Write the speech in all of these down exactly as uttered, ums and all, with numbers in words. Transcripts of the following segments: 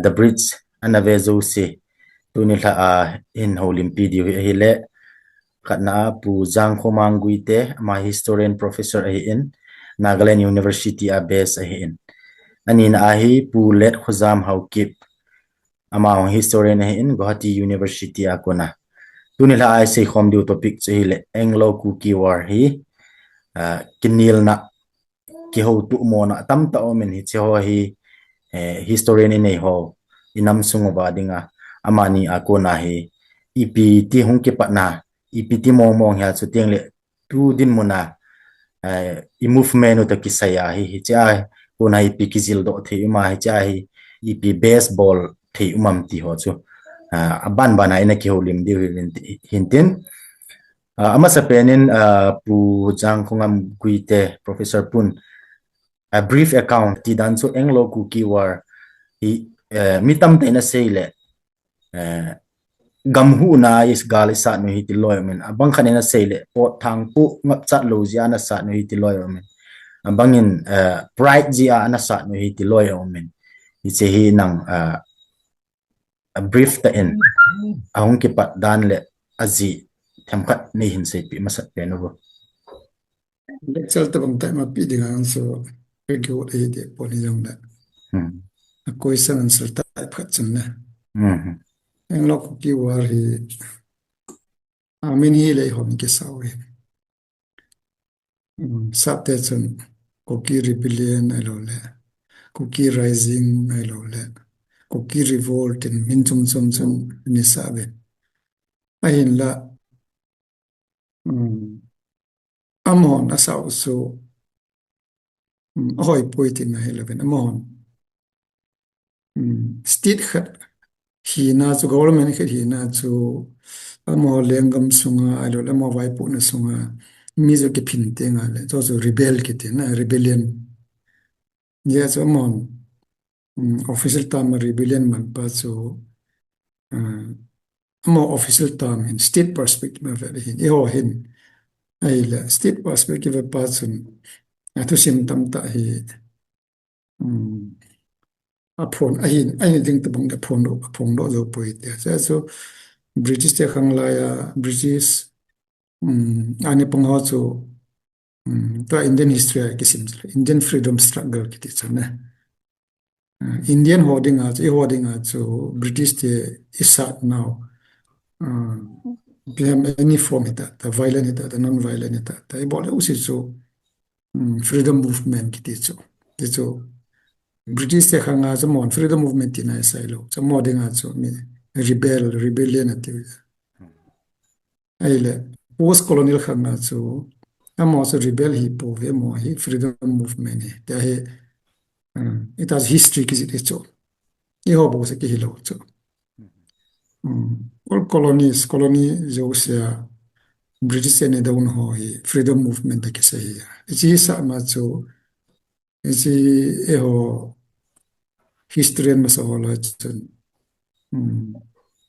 The Bridge ana ve jouse, tuni lha a hin houlimpi diu hi ahile, khatna a Pu Jangkhomang Guite, ama historian professor ahin, Nagaland University a base ahin. Anina a hi Pu Letkholjam Haokip, ama hung historian ahin, Guwahati University a kona. Tuni lha a isei khom diu topic chu ahile, Anglo-Kuki War hi, ah, kinelna, kihoutoh mona tamtah aumin, hiche ho hi, eh, historian inei ho, inam sung uva dinga, amani a kona hi, ipi ti hung kipatna, ipi ti mong mong hia, chuteng le tu dinmun a, eh, i movement u toh kisai a hi, hiche a kona ipi kijildoh thei um a, hiche a hi ipi base bol thei um am ti ho chu, ah, aban ban a ina kihoulim diu hi hin, hintin. Ah, amasapen in, ah, Pu Jangkhomang Guite, Professor Pun, a brief account ti dan chu Anglo-Kuki War hi, eh, mi tamtah in asei le, eh, gam huhna a gal isat u hi ti loi aumin. Abang khat in asei le, pot thangpoh ngapchat lou jeh a ana sat u hi ti loi aumin. Abang in, eh, pride jeh a ana sat u hi ti loi aumin. Hiche hi nang, eh, a brief tah in, ahung kipat dan le ajeh themkhat nei hin seipeh masat pen uvo. Lecture tabang tah ma pe ding ang so, kihouto ahi deh pon hijongle. Hmm. A question answer tah phat chun na. Hmm. Anglo-Kuki War hi, amin hi lei hon kisau hi. Hmm, sapte chun Kuki Rebellion ahilou le, Kuki Rising ahilou le, Kuki Revolt tin min chom chom chom ana sa uve. Ahinla, um, amahon asau chu, um, ahoipoi tina hilou vin, amahon, um, state khat hina chu, government khat hina chu, amaho lenggam sunga, ahilou le amaho vaipohna sunga, mi chu kiphin tengle, chu chu rebel kiti na, rebellion. Hijeh chun amahon, um, official term a rebellion man pa chu, uh, amaho official term hin state perspective a vet ahin, eiho hin. Ahile, state perspective a pa chun, athusim tamtah hi, um, aphon, ahin, ahin ding tabang aphondoh, aphondoh jou poi tia. Hijeh chun British te khang laiya, British, um, ani pang ho chu, um, tua Indian history a kisim chu, Indian freedom struggle kiti chu na. Uh, Indian ho dinga chu, eiho dinga chu, British te isat nau, uh, ipi ham any form hita, tah violent hita, tah non-violent hita, tah ibol le jouse chu, um, freedom movement kiti chu. Ti chu, British te khanga chu amahon freedom movement tina isei lou. Chu amaho dinga chu mi rebel, rebellion ati u. Ahile, post colonial khanga chu, amaho chu rebel hi pouve, amaho hi freedom movement hi. Tia hi, um, it has history kijih hi chu. Eiho bou se kihi lou chu. Um, all colonies, colony jouse a, British te ana douna ho hi freedom movement a kisei hi. Hiche sah ma chu, hiche eiho historian masa ho lah chun, um,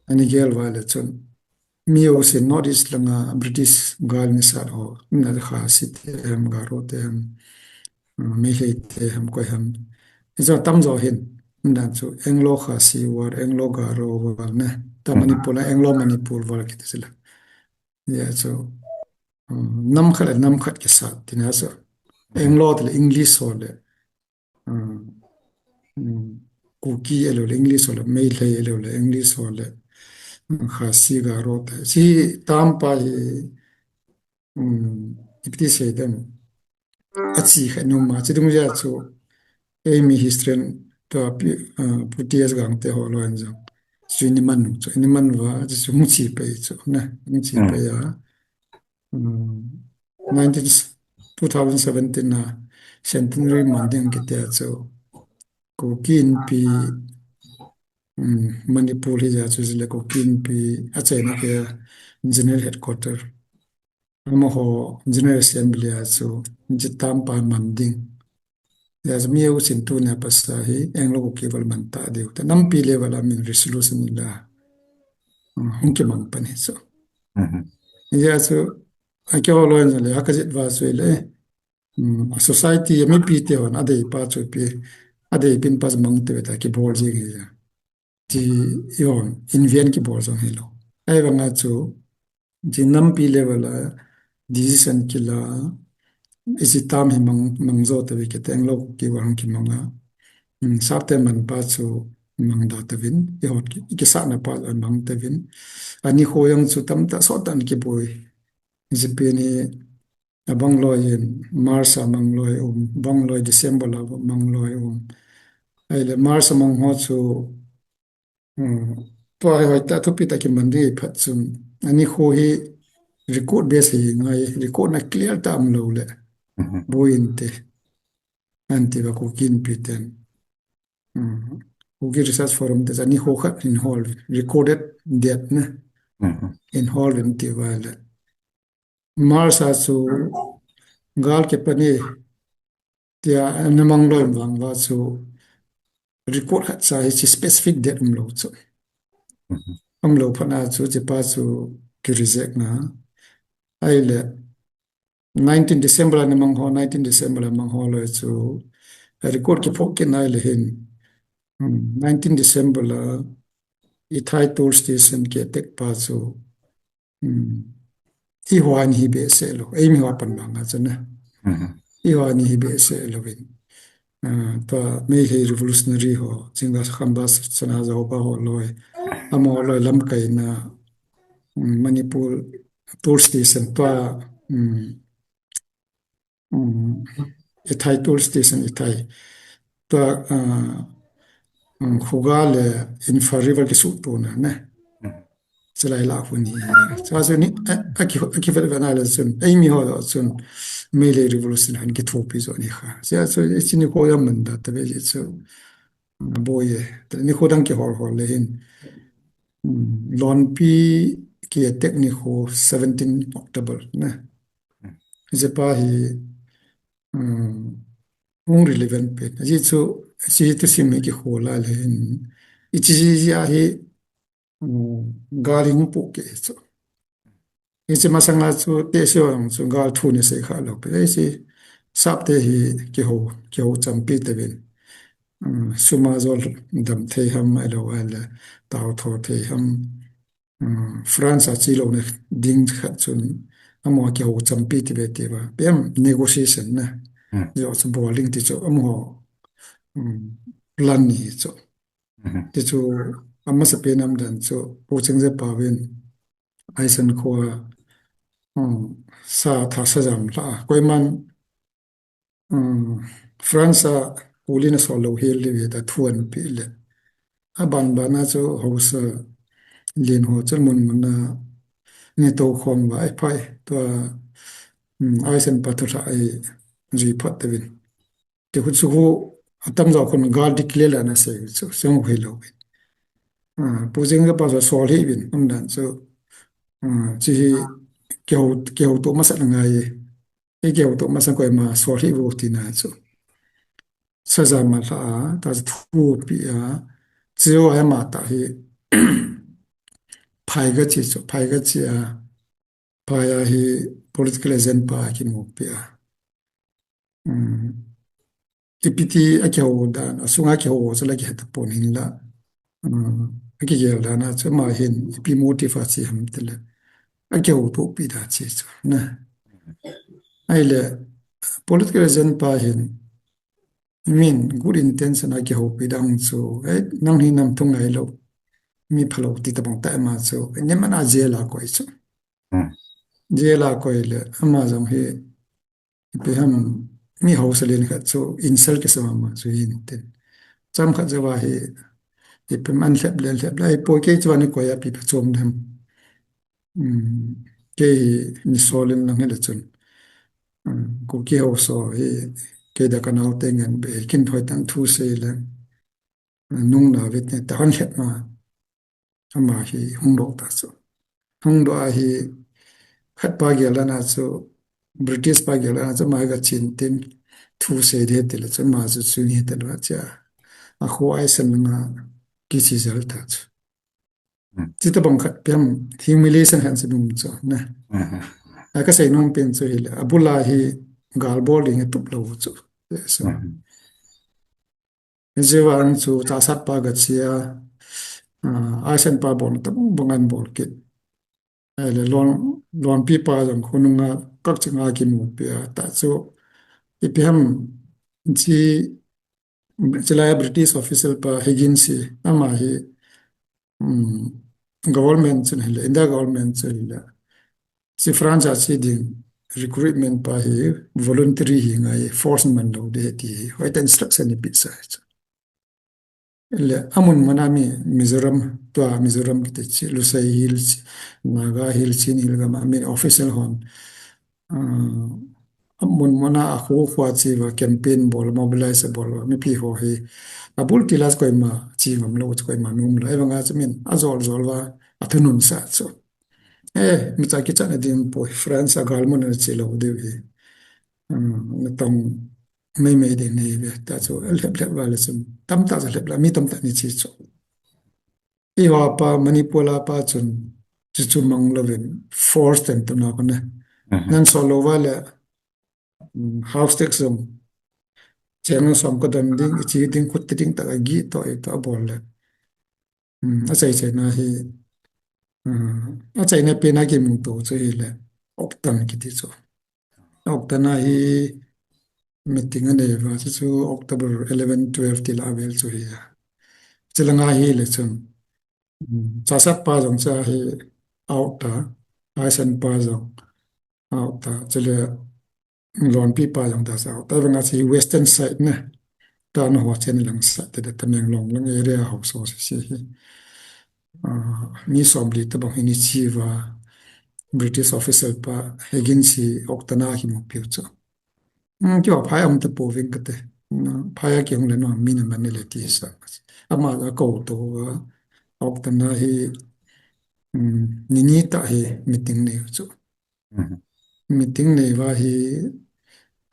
ana gel uva le chun, mi jousen North East langa British gal ana sat ho, na Khasi te ham, Garo te ham, um, Meitei te ham, koi ham. Hichu atamjo hin, dan chu Anglo-Khasi War, Anglo-Garo War na, tah Manipur a Anglo-Manipur War kiti chu la. Hijeh chun, um, nam khat le nam khat kisat tina chu. Anglo tile English ho le, um, um, Kuki ahilou le English ho le, Meitei ahilou le English ho le, um, Khasi Garo te. Hiche term pa hi, um, ipi ti sei dem. Ache kha nom a, hiche dungjui a chu, eimi historian tua pi, uh, Pu T S Gangte ho loi in jong. Chu ana man u chu, ana man uva, chu chu hung che pai chu, na, hung che pai a. Um, nineteen, two thousand seventeen a centenary man ding kiti a chu, Kuki Inpi, um, Manipur hijeh chun chule Kuki Inpi achaina keiya General Headquarter. Amaho General Assembly a chu hiche term pa man ding. Hijeh chun mi jousen tunia pat a hi Anglo-Kuki War man ta diu. Tia nampi level a min resolution la, um, hung kimang pan hi chu. Hijeh chun, a keiho loi in le, a kajih uva chu le, um, a society, a mipi te hon, adei pa chu pi, adei pin pa chu mang tei ta kibol jing hi ja. ti, ion invent kibol jong hilou. Ahivanga chu, ti nampi level a decision kila, isi tam hi mang, mang jo tave, kiteng lou kiva hung kimanga. Hmm, sapte man pa chu mang da tavin, ihot ki, kisahna pa mang tavin. Ani kho jong chu tamtah sot tan kiboi. Isi pen hi, abang loi in March a mang loi um, bang loi December a mang loi um. Ahile March a mang ho chu, um, tua hi hoitah thupi tah kiman ding phat chun, ani kho hi record base hi ngai, record na clear tah umlou le, Mhm. boi inte, anti va Kuki Inpi ten. Um, Kuki Research Forum te ani kho khat in hol, recorded date na. Mhm. In hol in ti va le. March a chu gal kipan e tia ana mang loi vang uva chu record khat cha hiche specific date umlou chu. Mhm. Umlou phat na chu hiche pa chu ki reject na. Ahile nineteen December a ana mang ho, nineteen December a mang ho loi chu record kiphoh kit na ahile hin. Hmm, nineteen December a Ithaih Tool Station ki attack pa chu Hmm. Eiho ani hi behseh lou. Eimi ho a pan vang a chu na. Mhm. Eiho ani hi behseh louvin. Ah, tua Meitei revolutionary ho, Chinga Khamba Sanajaoba ho loi. Amaho loi lamkaina, hmm, Manipur Tool Station tua, hmm, Um, Ithaih Tool Station Ithaih. Tua, uh, um, Khuga le Imphal River kisutona, ne? Mm. Chulai lah a hun hi. Chua chu ni, a, a ki, a kivet vet na le chun, eimi ho chun, Meitei Revolution hin kithopi jo ni kha. Chua chu, hiche nikho jong man da tave le chu. Boi e. Nikho dang kihol hol le hin. Hmm, Lonpi ki attack nikho seventeen October ne. Hiche pa hi, hmm, hung relevant pen. Hiche chu, hiche thusim hi kihol a le hin. Hiche jeh a hi, hmm, gal hung puh kei chu. Hiche masanga chu tehse ho jong chu gal thu ana sei kha lou pi. Hiche sapte hi kihou, kihou champi tavin. Um, sum a jol dam thei ham ahilou le tao tho thei ham. Um, France a che louna ding khat chun amaho kihou champi tave tiva. Pen negotiation na. Hmm. Jeh chu bol ding ti chu amaho, um, plan ahi chu. Mhm. Ti chu amasapen umdan chu Pu Chengjepa vin Eisenkhoa, um, sa tha sajam lha a. Koiman, um, France a kuli na sol lou hel diu ahi tia thu ana pe le. Aban ban a chu haosa len ho chu mun mun a ana tou khom uva, ei phai tua, um, Eisenpa thu lha a eijui phat tavin. Ti khu chu khu atamjo khun gal declare le ana sei chu, song hui lou. Ah, Pu Chengjepa chu sol hih uvin, umdan chu, ah, hiche hi kihou, kihouto masat angai e. Ei kihouto masat koima sol hih uvo tina chu. Sajam alha a, ta chu thu ape a, chu ama ta hi, phai ga che chu, phai ga che a, phai a hi political agent pa kimu pi a. Um, ipi ti a kihou dan, asunga kihou chu la kihe tapon hinla. Um, akigel dan a chu ama hin, ipi motive a che ham tile. Akihouto pi dan che chu, na. Ahile, political agent pa hin, min, good intention a kihoupi dan chu, eh, nang hi nam thu ngai lou, mi phalou ti tabang ta ama chu, eh, ni mana jail a koi chu. Hmm. Jail a koi le, ama jong hi, ipi ham, mi haosa len khat chu, insult kisa mama chu hin tin. Chomkhat jouva hi, ipi ham an lhep le, lhep le, ahipoi kei chu ani koi a ipi phachom dem. Um, kei hi ni sol in lang hile chun. Um, Kuki haosa hi, kei dia ka naote ngen be, kin thoi tan thu sei le. Nung na vit ne ta hon het ma. Ama hi hung doh ta chu. Hung doh a hi khat pa gel dan a chu, British pa gel dan a chu, ama hi ga chin tin thu sei de ti le chu, ama chu chu ni te lo cha. A kho ai san nga kichi jal ta chu. Hmm. Chuti bang khat pen humiliation han se dum chu, na. Hmm. A ka sei nom pen chu hile, abul a hi gal bol ding tup lou chu. So. Hmm. Hijeh a chu chasat pa ga chia, ah, Eisenhower bol tabang bang an bol kit. Ahile Lon, Lonpi pa jong khonunga kakching a kimupi a, ta chu ipi ham chi, chilai British official pa Higgins hi, ama hi, um, government chun hile, India government chun hile, chi France a chi ding recruitment pa hi voluntary hi ngai, force man lou ding ahi ti hi, hoitah instruction eipeh sa chu. Le amun mun a mi Mizoram, tua Mizoram kiti chi, Lusei Hills, Naga Hills, Chin Hill gam a mi official hon, ah, amun mun a akho kho a chi uva campaign bol, mobilize bol uva, mipi ho hi abul til a koima chi ngam lou, koima nom lou, ahivang a chu min ajol jol uva athunun sa chu. Eh, mi cha kichat na ding poi, France a galmun a chi lou diu hi. Hmm, natong mei mei ding nei ve, ta chu lhep lhep uva le chun, tamtah chu lhep la, mi tamtah ni chi chu. Eiho pa, Manipur a pa chun, chu chu mang louvin, force ten tu na ko na. Mhm. Nan sol lou uva le, um, house tax jong, cheng som ka dam ding, ichi ding, khuti ding, ta ka gi to, i to bol le. Um, achai chai na hi, um, achai na pen a kimu to chu hile, Oktan kiti chu. Oktan a hi meeting anei uva, chu chu October eleven, twelve ti la vel chu hi a. Chilanga hile chun, um, Chassad pa jong chu hi out ta, Eisenhower pa jong out ta, chule Lonpi pa jong ta sa out ta, vanga chi western side na, ta na ho chen lang side te da Tamenglong lang area ho so si si hi. Ah, mi somli tabang hi ni chi uva, British officer pa Higgins hi Oktan a kimupi u chu. Hmm, kio phai a um tapouving kate. Hmm, phai a kihung le no, mi na man le ti sa. Ama a ko to uva, Oktan a hi, hmm, ni ni ta hi meeting nei u chu. Mhm. Meeting nei uva hi,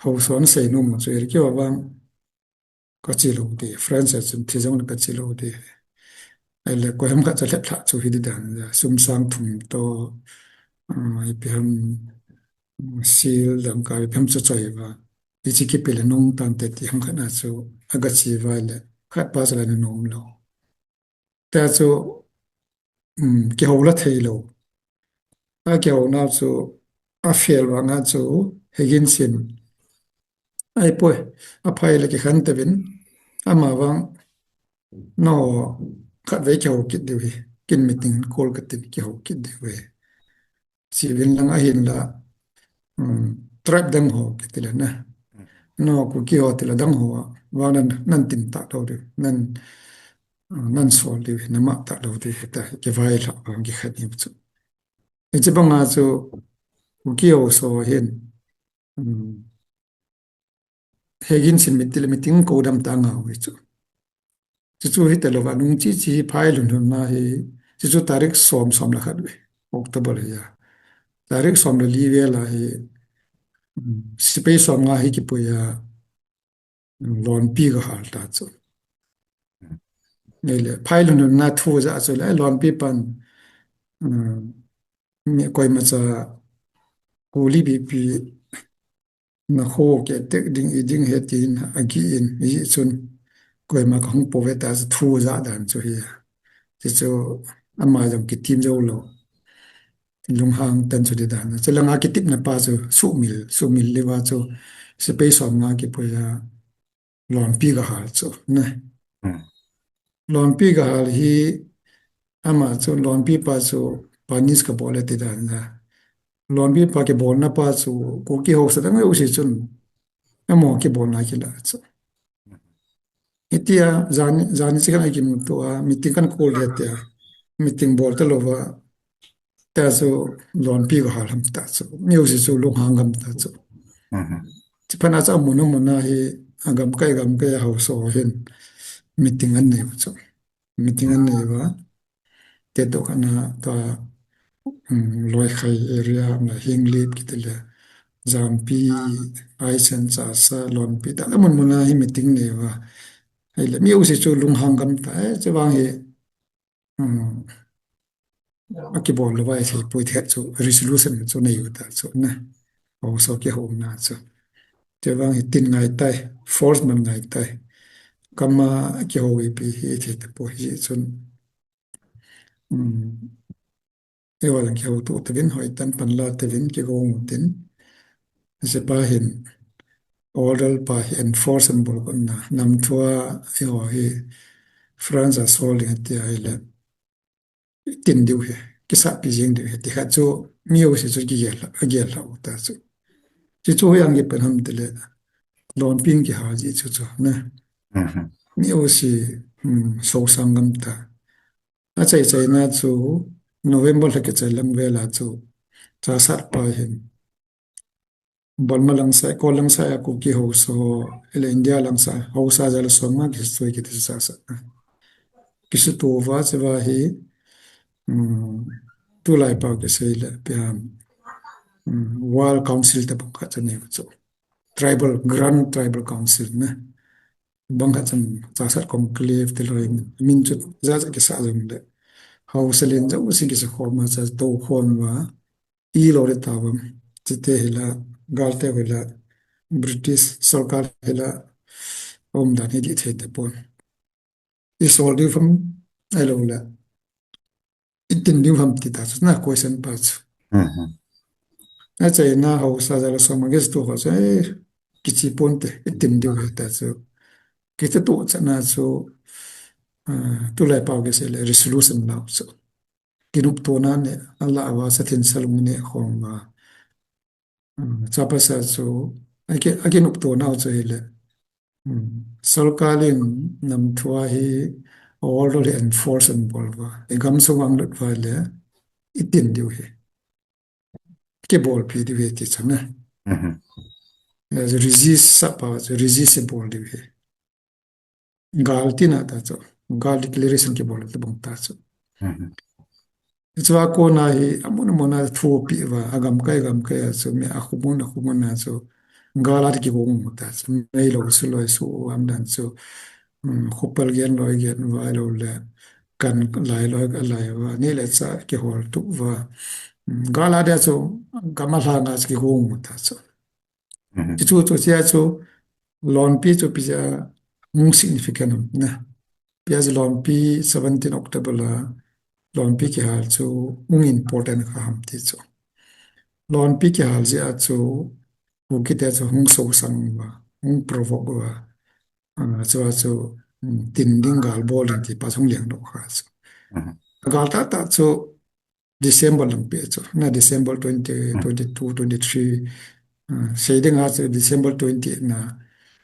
haosa hon sei nom u chu, er kio vang, ka chi lou ding, France a chun thi jong le ka chi lou ding. Ahile, koi ham khat cha lhep lha chu hi di dan, sum sang thum to, ah, ipi ham, sil dang ka ipi ham chu choi uva. Ichi kipe le nung tante ti ham khat na chu, aga chi uva le, khat pa cha la na nom lou. Ta chu, um, kihou la thei lou. A kihou na chu, a fail vang a chu, Higgins in. Ai poi, a phai le kikhen tavin, ama vang, no, khatvei kihou kit diu hi, kin meeting call katin kihou kit diu hi. Sivin lang ahin la, um, tribe dang ho kiti le na. No, Kuki ho ti la dang ho, vang nan, nan tin ta lou diu, nan, uh, nan sol diu hi, na ma ta lou diu hi ta, kivai lha vang kikhen hi chu. Hiche banga chu, Kuki ho so hin, um, Higgins in meeting, meeting ko dam ta ngau hi chu. Chu chu hi ta lou va nung chi chi hi phai lhun lhun na hi, chu chu tarik som, som le khat ve, October hi a. Tarik som le li ve la hi, um, sepai som nga hi kipui a, um, Lonpi ga hal ta chu. Nei le, phai lhun lhun na thu ja chu le, Lonpi pan, um, mi koima cha, kuli bipi, na kho ke tek ding i ding he tin a gi in, i chun koima ka hung po ve ta chu thu ja dan chu hi. Chu chu ama jong kitim jou lou. Lunghang tan chu di dan. Chu langa kitip na pa chu sumil, sumil le va chu sepai som nga kipui a Lonpi ga hal chu, ne. Hmm. Lonpi ga hal hi ama chu Lonpi pa chu punish ka bol e ti dan na. Lonpi pa kibol na pa chu Kuki haosa dang u si chun. Amo kibol na kila chu. Hitia jani, jani chi khan a kimu to a, meeting kan call le tia. Meeting bol ta lou va. Ta chu Lonpi ga hal ham ta chu. Music chu lunghang gam ta chu. Mhm. Chi phat na chu amun amun a hi, agam kai gam kai haosa ho hin meeting an nei u chu. Meeting an nei uva. Te to kana ta, um, Loikhai area na Henglep kiti le. Jampi, Aisen, Chassad, Lonpi ta la mun mun a hi meeting nei uva. Ahile music chu lunghang gam ta, eh, chu vang hi, um, a kibol lou vai thei poi ti chu resolution chu nei u ta chu na. Haosa kihou na chu. Chu vang hi tin ngai tai, force man ngai tai. Kama kihou ipi hi thei tapoi hi chun. Um, eiho jong kihouto tauvin, hoitah in panla tauvin, kigong utin. Hiche pa hin, order pa hi enforce abol got na, namthua eiho hi France a sol ding tia ahile, itin diu ahi, kisahpi jeng diu ahi, ti khat chu mi jouse chu kigel, agel lhah u ta chu. Chuchu hoiya kipan ham tile, lonpi in kihal ji chu chu, na. Mhm. Mi jouse, um, sosang gam ta. Achai chaina chu November lha kichai lang vel a chu Chassad pa hin Burma langsai, Kol langsai a Kuki haosa, ahile India langsai, haosa ja le som nga kisutoi kiti chu Chassad. Kisuto uva, chua hi, um, tulai pao kisei le, ipi ham, um, World Council tabang khat chu anei u chu. Tribal, Grand Tribal Council na. Bang khat chun Chassad Conclave ti loi min, min chu jat jat kisah jong le. Haosa len jouse kisa khom a, cha tou khom uva. I lo le ta uvam. Chite hi la, galte hi la, British sorkar hi la, umdan hi dih thei tapon. I sol diu ham, ahilou le, itin diu ham ti ta chu, na question pa chu. Mhm. Achaina haosa ja le som nga kisuto ho chu, eh, kichi ponte, itin diu ahi ta chu. Kituto chan a chu, ah, tulai pao kisei le resolution la u chu. Kinoptona neh, ala uva, sathin salung neh khom uva. Um, chapasa chu, aki, akinopto nau chu hile. Um, sorkar in namthua hi order hi enforce abol uva. I gamsung a ahung lut uva le, itin diu ahi. Kibolpi diu ahi ti chu na. Mhm. Resist sah pa chu, resist ibol diu ahi. Gal tina ta chu, gal declaration kibol tabang ta chu. Mhm. Chua kona hi amun amun a thupeh uva, agamkai gamkai a chu, mi akhomun akhomun a chu, gal a kigong ta chu, meilou suloi su am dan chu, um, khopal gen loi gen uva ahilou le, kan lai loi ka lai uva, neh le chah kihol tup uva, um, gal a dia chu, gam a lhang a chu kigong ta chu. Mhm. Hichu chu chia chu lonpi chu ipi jeh a hung significant ham na. Ipi jeh a lonpi seventeen October la lonpi kihal chu hung important kha ham ti chu. Lonpi kihal jeh a chu Kuki te chu hung sosang uva, hung provoke uva. Ah, chua chu, um, tin ding gal bol ding ti pa chu hung lengdoh kha chu. Mhm. Gal tahtah chu December lang peh chu. Na December twenty, twenty-two, twenty-three. Ah, sei ding a chu December twenty na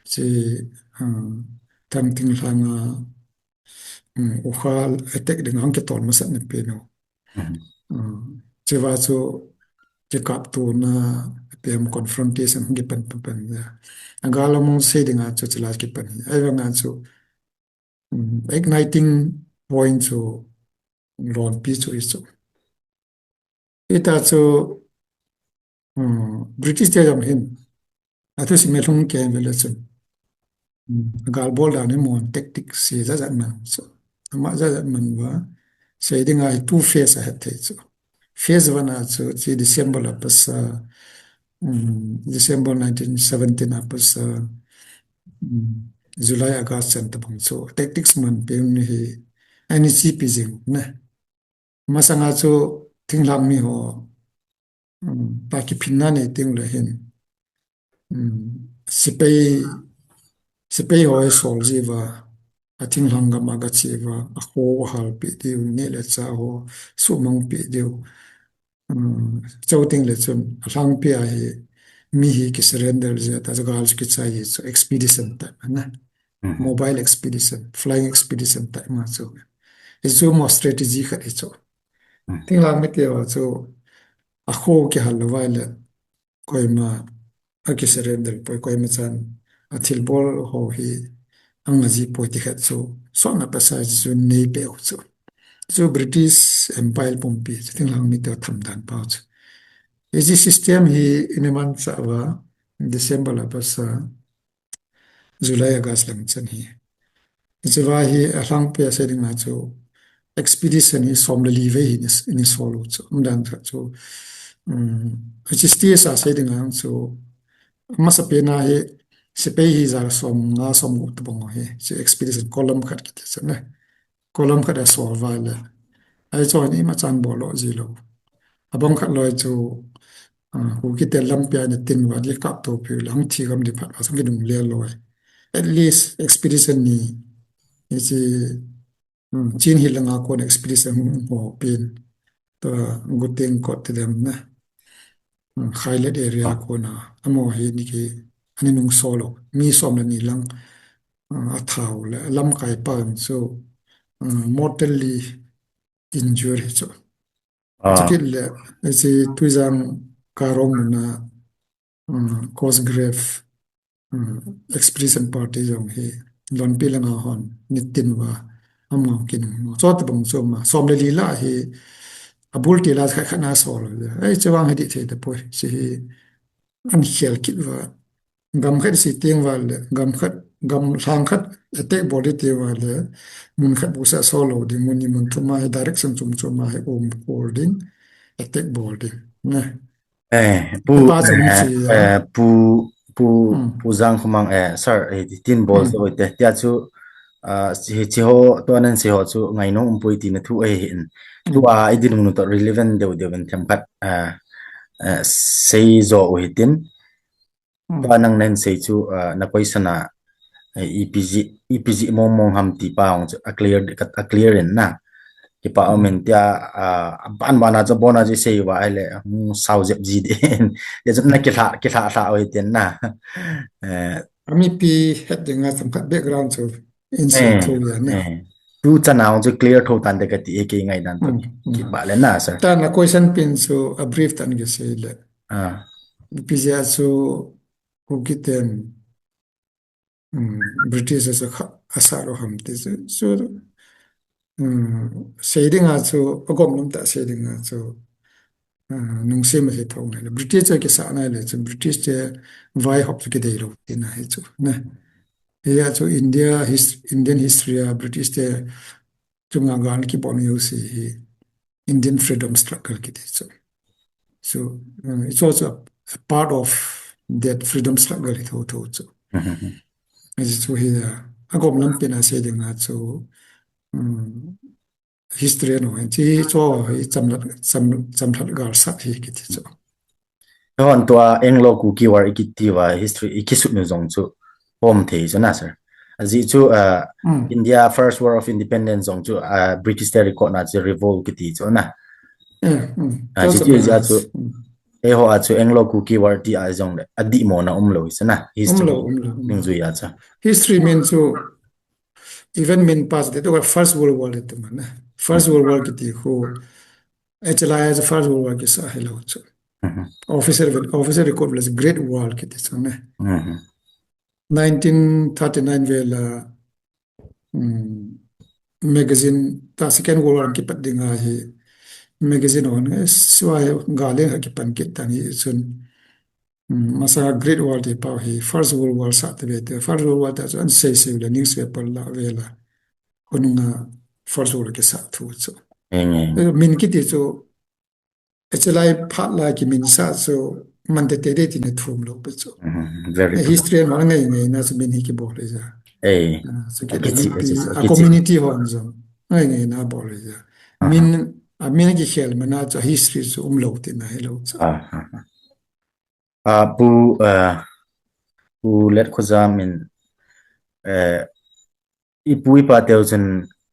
chu, ah, Thang Thinglhang a, um, Ukhrul attack ding a hung kitol masat na peh nu. Mhm. Ah, chua chu kikaptona, ipi ham confrontation hung kipan pan pan a. Agal a hung sei ding a chu chula kipan hi. Ahivang a chu, um, igniting point chu lonpi chu ahi chu. Hita chu, um, British te jong hin, athusim a lhung kei vele chun, um, gal bol dan hi mun tactics hi jat jat man chu. Ama jat jat man uva, sei ding a hi two phase ahet thei chu. Phase one a chu, chu December la pasa, um, December nineteen seventeen a pasa, um, July, August chan tabang chu. Tactics man peh u hi, ani chi pi jing na. Masanga chu thinglhang mi ho, um, pa kiphinna nei teng le hin, um, sepai, sepai ho hi sol ji uva, athinglhang gam a gache uva, akho ahalpeh diu, neh le chah ho sumang peh diu. Um, chuteng le chun, alhangpi a hi, mi hi kisurrender jia ta, gal chu kichai ji chu, expedition ta, na. Mhm. Mobile expedition, flying expedition ta ma chu. Hichu mo strategy khat hi chu. Mhm. Thinglhang mite ho chu, akho kihal lou uva le, koima akisurrender poi, koima chan athilbol ho hi anga ji poi ti khat chu, sotna pasa chu nei peh u chu. Chu British Empire pumpi chu thinglhang mite ho thamdan pau chu. Hiche system hi imacha uva December la pasa, July, August lang chan hi. Hiche va hi alhangpi a sei ding a chu expedition hi som le li vei hi ni, ni sol u chu. Umdan khat chu, um, hiche stage a sei ding a chu, amasapen a hi sepai hi ja som nga som gup tabang u hi. Chu expedition column khat kiti chu na. Column khat a sol uva le. Ahi chu ni ma chan bol lo ji lo. Abang khat loi chu, ah, Kuki te lampi a ni tin va di kap to pi lang thi gam di phat va sang ki dung le loi. At least expedition ni, ni chi, um, Chin Hill langa kon expedition hung ho pin. To Guteng kot te dem na. Um, Khailet area kona. Amo hi ni ki ani nung solo. Mi som le ni lang, uh, a thau le lamkai pa chu, uh, mortally injured hi chu. Ah. Chukit le, ese Tuizang Karong na, um, Cosgrave, um, Expedition Party jong hi, lonpi langa hon, nitin va, am ngam kin, chot bang choma, som le li la hi, abul ti la khat khat na sol le. Ei, chawang hi di thei te poi, si hi, an khel kit va, gam khat si tieng va le, gam khat, gam lhang khat, attack bol di tieng va le, mun khat bu sa solo di, mun ni mun thuma hi direction chum chuma hi um kol ding, attack bol ding, ne. Eh, pu, Pa chum eh, si ya. Eh, pu, pu, Hmm. Pu Zang Khumang, eh, sir, eh, tin bol Hmm. so te, tia chu, ah, si, si ho, to nan si ho chu, ngai nong um pui ti na thu eh hin. Hmm. Tu a, i din mun to relevant deu deu ben them khat, ah, eh, sei zo u hitin. Hmm. Pa nang nen sei chu, ah, na question a, eh, ipi ji, ipi ji mong mong ham ti pa hong chu, a clear, a clear in na. Kipa Hmm. um in tia, ah, ban ban a chu bon a ji sei va ai le, hmm, sao jep ji den. Tia chu na ki hla, ki hla hla oi ten na. Eh. Ami pi het ding a sam khat background chu. In sei Eh, tho ya ne. Eh. Tu chan a hong chu clear tho tan te ka ti e kei ngai dan to Hmm, ki hmm. ba le na, sir. Ta na question pin chu a brief tan ki sei le. Ah. Pi ja chu Kuki ten, um, British a sa kha, a sa lo ham ti chu. So, um, sei ding a chu, a gom nom ta sei ding a chu, uh, nung sei ma sei thong le. British chu ki sa na le chu, British te vai hop chu ki dei lo ti na hi chu. Ne. Hi a chu India, his-, Indian history a British te chunga gal ki bol mi u si hi Indian freedom struggle ki ti chu. So, uh, it's also a, a part of that freedom struggle hi tho tho chu. Mhm. Hi chu hi a, a gom lam pin a sei ding a chu, um, history no, hi chu hi cham lat, cham, cham lat gal sat hi ki ti chu. Hon tua Anglo Kuki War i ki ti va history i ki sut nu jong chu pom thei chu na, sir. A ji chu, uh, Hmm. India First War of Independence jong chu, uh, British te record na chu revolt ki ti chu na. Eh, hmm. A ji Those chu are ja nice. chu Hmm. e ho a chu Anglo Kuki War ti a jong le a di mo na um lo hi chu na. History Um lo, um lo, um ning lo. Ju ya cha. History min chu even min pas de to First World War le tu man na. First World War ki ti khu H L I as First World War ki sa hi lo chu. Mhm. Official, official record was Great War ki ti chu na. Mhm. Nineteen thirty-nine vel a, um, magazine ta Second World War ki pat ding a hi magazine on, eh, swa hi ga le ha ki pan kit tan hi chun. Um, masa Great War ti pau hi First World War sa te ve te. First World War ta chu an sei sei le newspaper la ve la. Hunung a First World War ki sa thu chu. Eng, eng. Eh, min ki ti chu H L I phat la ki min sa chu man te te de ti na thum lo pe chu. Mhm, very Eh, true. History an ngai ngai na chu min hi ki bol le ja. Eh, Ah, chu ki a ki le chi, a pi, chi, a a ki chi. Community hon jong ngai ngai na bol le ja. Aha. Min, a min ki khel ma na chu history chu um lo ti na hi lo chu. Ah, ah, ah. Ah, pu, ah, Pu Let Khojam in, eh, i pu i pa teu chun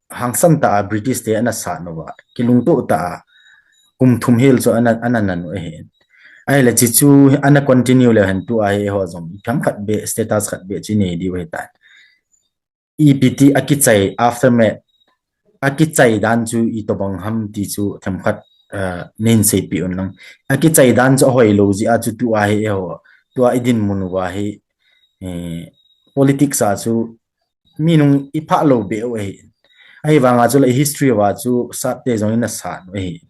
hangsan ta a British te ana sat nu va, kilungto ta a kum thum hel chu ana, ana na nu ahi. Ahile chi chu ana continue le hen tu a hi ho jong tham khat be, status khat be chi nei diu ahi tan. Ipi ti a kichai aftermath, a kichai dan chu i tobang ham ti chu themkhat, ah, nin seipi un lang. A kichai dan chu a hoi lo ji a chu tu a hi e ho. Tu a i din mun u a hi, eh, politics a chu minung i pha lo be u ahi. Ahi vang a chu le history va chu sat te jong in a sat u ahi.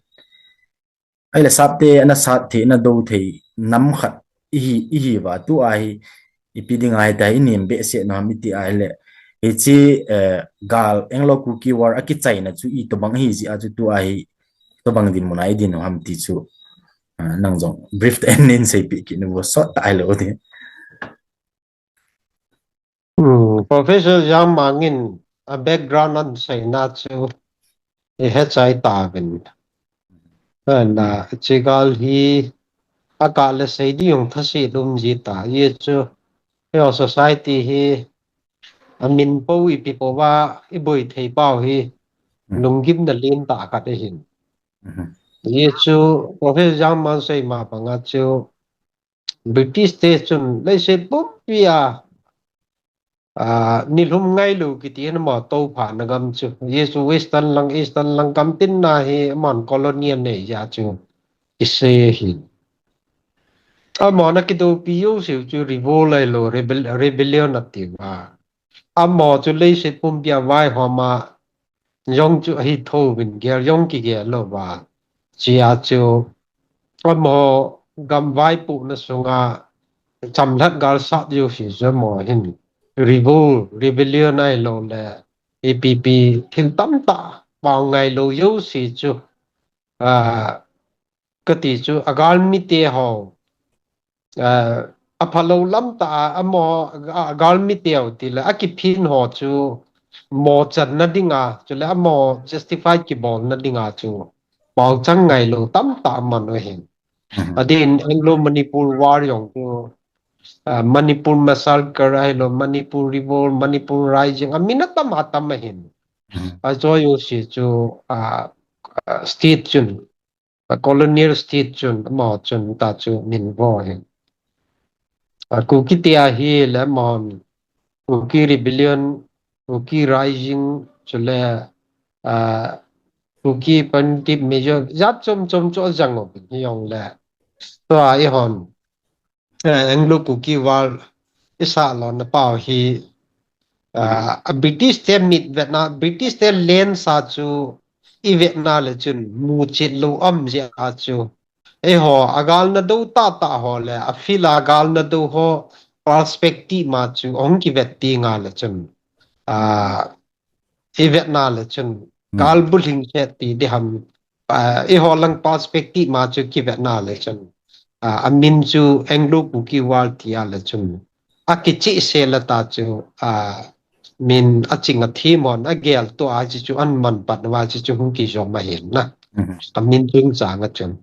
Ahile sat te ana sat thei, ana do thei, nam khat ihi, ihi va tu a hi, ipi ding a hi ta hi, i nem behseh na ham i ti a hile. Hichi, eh, gal, Anglo Kuki War, a kichaina chu i tobang hi ji a chu tu a hi, tobang din mun a i din u ham ti chu. Ah, nang jong brief te nin seipi kit nu vo sot ta ai lo ti. Hmm, Professor Jangmang in a background an seina chu i hechai tauvin. Na, chigal hi, a ka le sei di jong thase lum ji ta. Ye chu, your society hi, a min po ipi po va, i boi thei pau hi, lunggimna len ta khat ahin. Ye chu, Professor Jangman sei ma banga chu, British te chun leiset pumpi a, a, nilhum ngailou kiti hin amaho tophana gam chu. Ye chu Western lang, Eastern lang gam tin na hi amahon colony anei jeh chu kisei ahi. Amahon akidoupi jouse chu revolt ahilou, rebel-, rebellion ati uva. Amaho chu leiset pumpi a vaihom a jong chu ahi thouvin gel jong kigel lou va. Chia chu amaho gam vaipohna sunga chamlhat gal sat jouse chu amaho hin revolt, rebellion ahilou le ipi ipi thil tamtah pao ngailou jouse chu, a, kati chu a galmite ho, a, aphalou lam tah a amaho a, a galmite ho tile akiphin ho chu mochanna dinga, chule amaho justify kibolna dinga chu paochang ngailou tamtah aman u ahin. Adeh in Anglo Manipur War jong chu, a, Manipur Massacre ahilou, Manipur Revolt, Manipur Rising, amin atam atam ahin. Ajo jouse chu, a, a, state chun, a, colonial state chun, amaho chun ta chu min vo ahin. A, Kuki te ahile amahon Kuki Rebellion, Kuki Rising, chule, a, Kuki Primitive Major, jat chom chom chu ajang uvin hijongle. Tua eihon, a, Anglo Kuki War isah lona pau hi, a, a British te mit vetna, British te lensa chu i vetna le chun muchet lou um jeh a chu. Eiho, a galna dou tahtah ho le, a field a galna dou ho, perspective ma chu, ahung kivet ti nga le chun. A, i vetna le chun. Gal bulhing khet ti di ham, a, eiho lang perspective ma chu kivetna le chun. A, amin chu Anglo Kuki War ti a le chun. Akichihse le ta chu, a, min aching athem hon, agel to a chi chu an man pat va chi chu hung kijom ahin na. Amin chungchang a chun.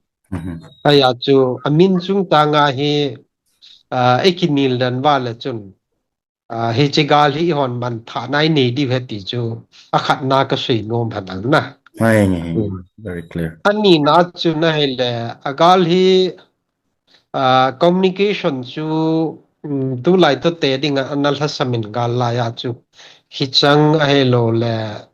Ahi a chu, amin chungchang a hi, a, i kinel den va le chun, a, hiche gal hi eihon manthahna inei diu ahi ti chu, akhatna kasei nom henlang na. Very clear. Anina chu ahile, a gal hi, a, communication chu, um, tulai toh te dinga ana lhasam in gal lai a chu. Hichang ahilou le,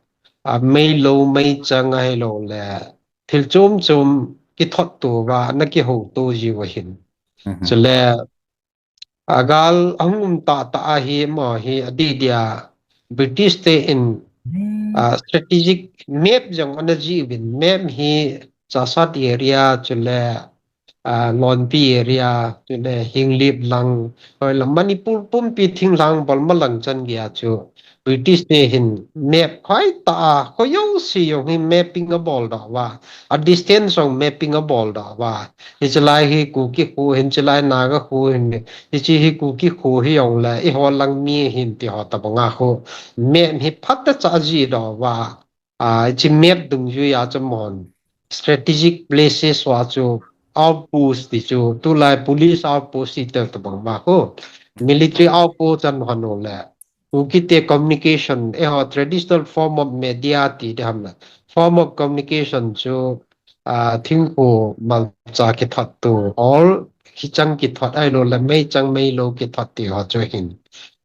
a, meilou meichang ahilou le, thil chom chom kithot to va, ana kihou to jiu ahin. Chule, a gal ahung um tahtah ahi amaho hi adeh dia British te in, a, strategic map jong ana jih uvin, map hi Chassad area chule, a, Lonpi area chule Henglep lang, hoilang Manipur pumpi thinglhang bol malang chan geiya chu British te hin map hoitah a, kho jouse jong hi mapping abol doh uva, a distance jong mapping abol doh uva. Hiche lai hi Kuki kho ahin, hiche lai Naga kho ahin, hiche hi Kuki kho hijongle, eiho lang mi ahin ti ho tobang a kho. Map hi phatechan ajih doh uva. A, hiche map dungjuiya chu amahon strategic places ho chu outpost ti chu, tulai police outpost ti tel tobang ma kho. Military outpost chan hon u le. Kuki te communication, eiho traditional form of media ti di ham le. Form of communication chu, a, thingkho malcha kithot to, or hichang kithot ahilou le, meichang meilou kithot ti ho chu ahin.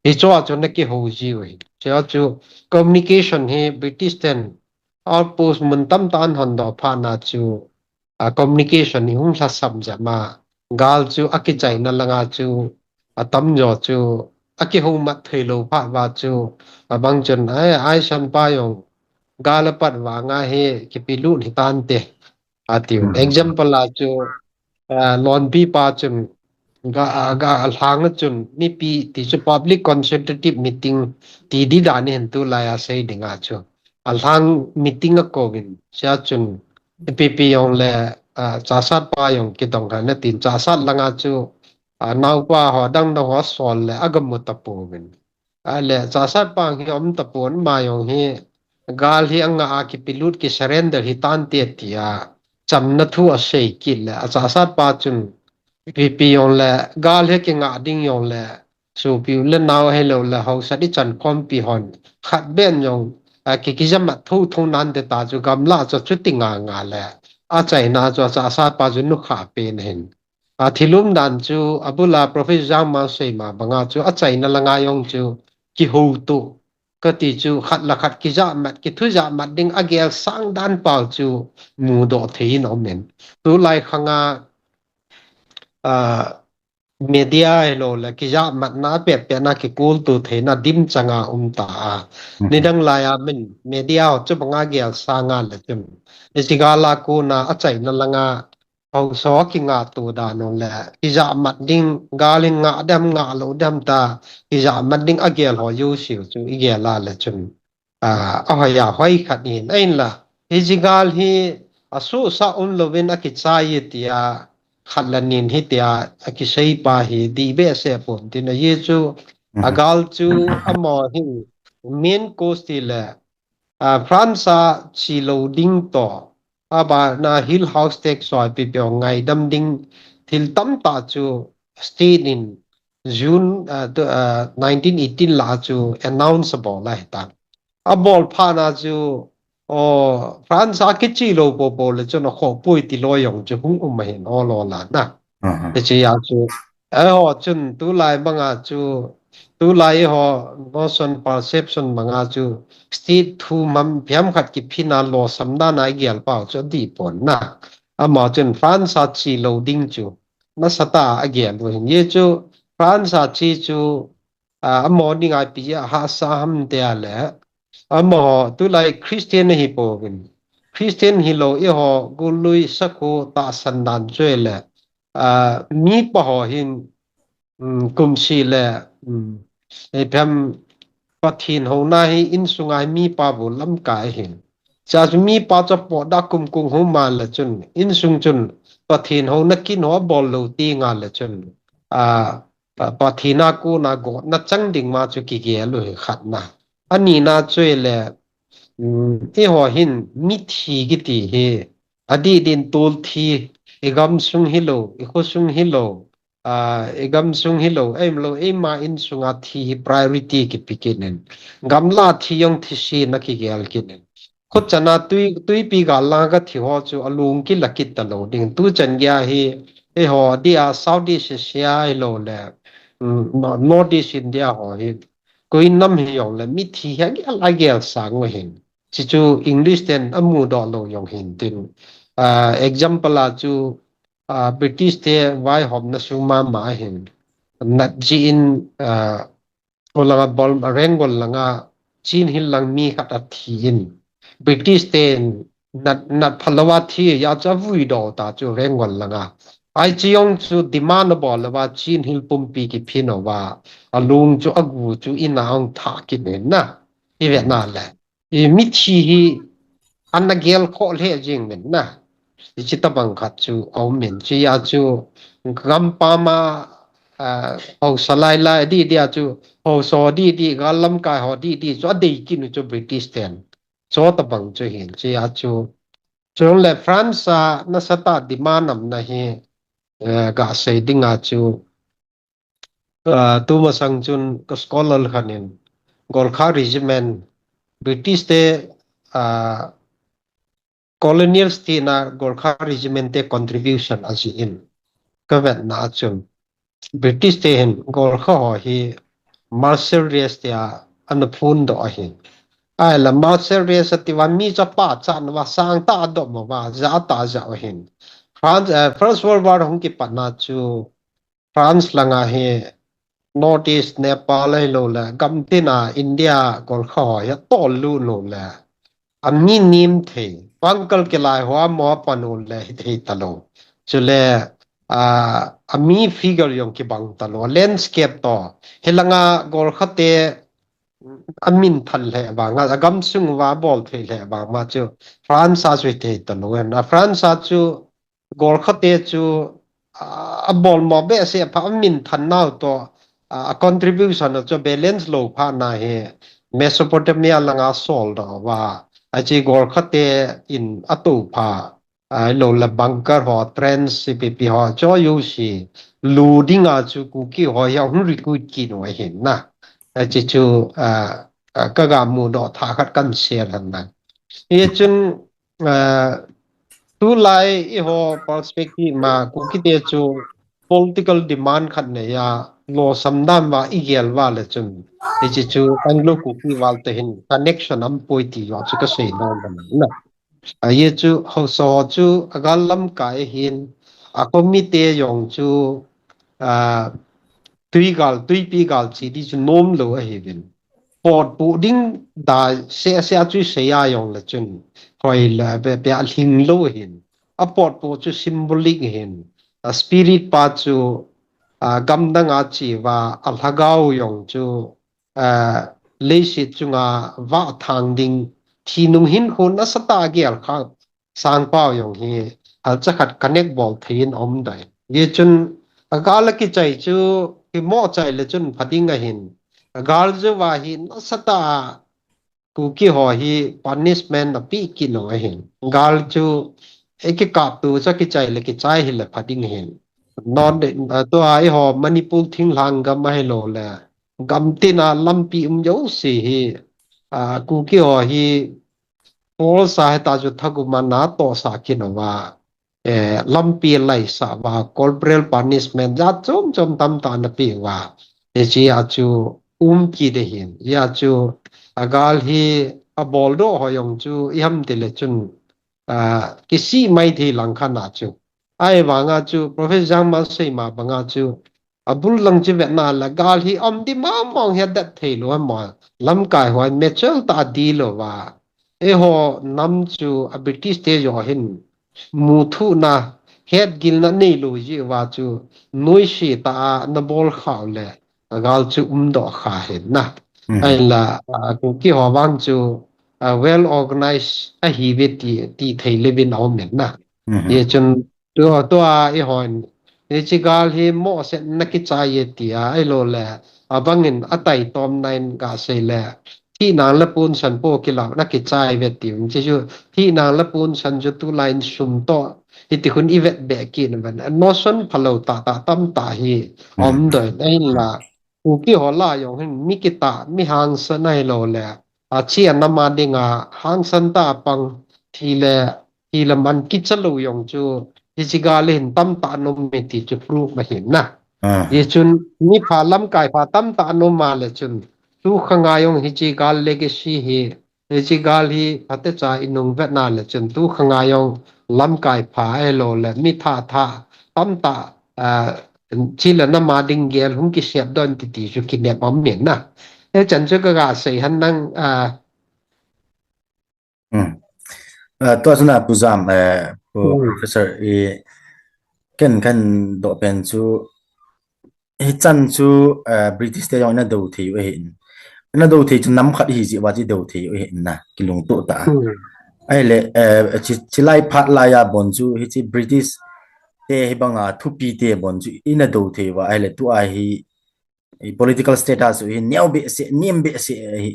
Hichu a chu ana kihou jiu ahi. Hichu a chu communication hi British ten outpost mun tamtah in ahon doh phat na chu, a, communication hi hung lhasam jep ma, gal chu akichaina langa chu, atamjo chu, akihoumat theilou phat uva chu, abang chun, ai, ai san pa jong, gal apat vanga hi, kipelut hitante, atiu. Example a chu, a, Lonpi pa chun, ga, ga, alhang a chun, mipi ti chu public consultative meeting, ti di dan ahin tulai a sei dinga chu. Alhang meeting akouvin, hichea chun, ipi ipi jongle, a, Chassad pa jong kidong hen atin, Chassad langa chu, a, naopa ho dang dang ho asol le, agamu tapouvin. Ahile, Chassad pa hi aum tapon, ama jong hi, gal hi anga a kipelut ki surrender hitante tia chamna thu asei kit le, achasat pa chun ipi jong le gal hi kinga ding jong le, sopi u le nao hilou le haosa ichan khompi hon khat beh jong, a, ki, kijamat thotho nante ta chu gamla chu chuti nga nga le, achaina chu achasat pa chu nukha pen ahin. A, thil umdan chu abul a Professor Jangmang seima banga chu achaina langa jong chu kihoutoh kati chu khat le khat kijamat, kithujahmat ding agel sang dan pau chu mudoh thei in aumin. Tulai khanga, a, media hilou le kijamatna apet petna kikultu theina dim changa um ta a. Nidang lai a min media ho chu banga gel sanga le chun, hiche gal a kona achaina langa haosa kingahto dan u le, kijamat ding, gal in nga dem, nga lou dem ta, kijamat ding agel ho jouse u chu igel a le chun, a, ahoi a hoi khat in, ahinla, hiche gal hi asuhsah umlouvin akichai e tia, khat le ni in hitia akisei pa hi dih behseh pon tin, ajeh chu, agal chu amaho hin main cause ti le, a, France a che lou ding toh, abana Hill House tax ho ipi ipi ho ngaidam ding thil tamtah chu state in June, a, tu, a, nineteen eighteen lah a chu announce abol ahitan. Abol phat na chu, o, France a kiche lou popo le chun akhohpoi ti lou jong chu hung um ahin, o lo la na. Hiche a chu, eiho chun tulai banga chu, tulai eiho notion perception banga chu, state thu mam phiam khat kiphin a losam dan a igel pau chu adih pon na. Ama chun France a che lou ding chu nasatah a agel u ahin. Ajeh chu France a che chu, a, amaho dinga ipi ahahsa ham tia le, amaho tulai Christian ahipouvin, Christian hilou eiho golui sakhu tahsan dan chu ahile, a, mipa ho hin, um, kumseh le, um, ipi ham, Pathen houna hi insunga hi mipa bou lamkai ahin. Chua chu mipa chu apotdoh a kumkung hung ma le chun, insung chun Pathen houna kin ho abol lou tengle chun, a, Pa-, Pathen a kona gotna chang ding ma chu kigel u hi khatna. Anina chu ahile, um, eiho hin mithi kiti hi, adih din tolthi, igamsung hilou, ikhosung hilou, a, igamsung hilou, ahilouleh eima insunga thi hi priority kipe kit in, gamla thi jong thisen a kigel kit in. Khuchan a tui, twipi gal langa thi ho chu alung kila kit talou ding. Tuchan geiya hi, eiho dia Southeast Asia hilouleh, um, Northeast India ho hi, koi nam hijongle mithi hi agel, agel sang u ahin. Hichu English ten amudoh lou jong hintin. A, example a chu, a, British te vaihomna sung mama ahin. Nat jeh in, a, Kolanga Burma, Rangoon langa Chin Hill lang mi khat athin. British ten nat, nat phalou a thi a chu avuidoh ta chu Rangoon langa. Hiche jong chu demand abol louva Chin Hill pumpi kiphin uva, alung chu agu chu in a ahung thah kit in na. Ivet na le, i mithi hi ana gelkhoh lheh jeng in na. Hiche tobang khat chu aumin, hichea chu gampam a, a, haosa lailai didi a chu, haosa ho didi, gal lamkai ho didi chu adei kit u chu British ten. Chu tobang chu hin, hichea chu. Chule France a nasatah demand umna hi, eh, gasei dinga chu, a, tumasang chun ka scholar khat in Gorkha Regiment, British te, a, colonial state na Gorkha Regiment te contribution ajeh in kavetna a chun British te hin Gorkha ho hi martial race tia ana phondoh ahin. Ahile martial race atiuva mi chu apachat nauva sangtah a adop uva, jatah a ajah u ahin. France, eh, First World War hung kipatna chu France langa hi North East Nepal ahilouleh, gamtina India Gorkha ho hi atollut u le, ami nem thei, Pangkal kilai ho amaho apan u le hithei talou. Chule, a, ami figure jong kibang talou, landscape toh. Hilanga Gorkha te amin than lheh vanga, agamsung uva abol thei lheh vang ma chu France a chu hithei talou. A France a chu Gorkha te chu, a, abolmo behseh pha, amin than nau toh, a, a contribution chu balance lou phat na hi, Mesopotamia langa sol doh uva, achi Gorkha te in atoupha, a, lo le bunker ho, trench, C P P ho, cho U C, lu dinga chu Kuki ho hi ahung recruit kit u ahin na. Achi chu, a, a, kaga mudoh thah khat kan share hen na. Hichun, a, tulai eiho perspective ma Kuki te chu political demand khat neiya losam dan uva igel uva le chun, hichi chu Anglo Kuki val te hin connection aumpoi ti jong chu kasei nom na. A, hichu haosa ho chu agal lamkai ahin, a committee jong chu, a, tui gal, tuipi gal chi di chu nom lou ahiuvin. Potpoh ding da seh seh a chu seiya jong le chun, hoi le be be a lhing lou ahin. A potpoh chu symbolic ahin. A spirit pa chu, a, gamdang a che uva, a lhagao jong chu, a, leiset chunga vah thang ding, thi nung hinkho nasatah a gel kha sangpau jong hi, halcha khat connect bol thei in aum dai. Hichun, agal a kichai chu, kimoh chai le chun pha ding ahin. Agal jou uva hi nasatah a Kuki ho hi punishment apeh kit lou ahin. Gal chu, eikikap tu cha kichai le kichai hile pha ding ahin. Non, a, tua eiho Manipur thinglhang gam ahilou le, gam tina lampi um jouse hi, a, Kuki ho hi, Paul sa heta chu thagum a natohsah kit uva, eh, lampi laisah uva, corporal punishment jat chom chom tamtah ana pe uva. Hichia chu um kit ahin. Hia chu agal hi abol doh ho jong chu iham tile chun, ah, kisih mai thei lang khat na chu. Ahivanga chu Professor Jangmal sei ma banga chu, abul lang chu vetna le gal hi um di mong mong hi adet thei lou ham mo. Lamkai ho mature tah a dih lou uva. Eiho nam chu a British te joh hin muthuhna, hetgilna neilou jeh uva chu noise tah a ana bol khah u le agal chu umdoh kha ahin na. Mhm. Ahinla, a, Kuki ho vang chu, a, well organized ahiuve ti, ti thei levin aum in na. Mhm. Hichun Tua, tua eihon, hiche gal hi mohseh na kichai e tia, ahilou le, abang in ataitom na in gasei le, thina le ponsan po kilah na kichai ve ti, hiche chu, thina le ponsan chu tulai in sum toh, hiti khun ivet be kit na ven, notion phalou tah tah tamtah hi, Hmm. aum doi, ahinla, Kuki ho lah a jong hin mi kitah, mi hangsan ahilou le, achi anam a dinga, hangsan tah a pang, thi le, Hi le man kicha lou jong chu, hiche gal le hin tamtah ana um e ti chu proof ahin na. Ah. Hichun mi pha lamkai pha tamtah ana um a le chun, tu khang a jong hiche gal legacy hi, hiche gal hi phatecha inung vet na le chun, tu khang a jong lamkai pha ahilou le, mi thah thah tamtah, ah, chi le nam a ding gel hung kisep doh in ti ti chu kinep aum in na. Hichan chu kaga sei hen nang, ah, Hmm. Eh, tua chun a Pu Jam, eh, Pu Hmm. Professor, i, ken kadoh pen chu, hichan chu, eh, British te jong ana do thei u ahin. Ana do thei chu nam khat hi jeh uva chu do thei u ahin na, kilungtoh tah a. Hmm. Ahile, eh, chi, chilai phat lai a bon chu, hiche British te hibanga thupi te bon chu, ana do thei uva, ahile tua hi, i political status u hi neo behseh, nem behseh ahi.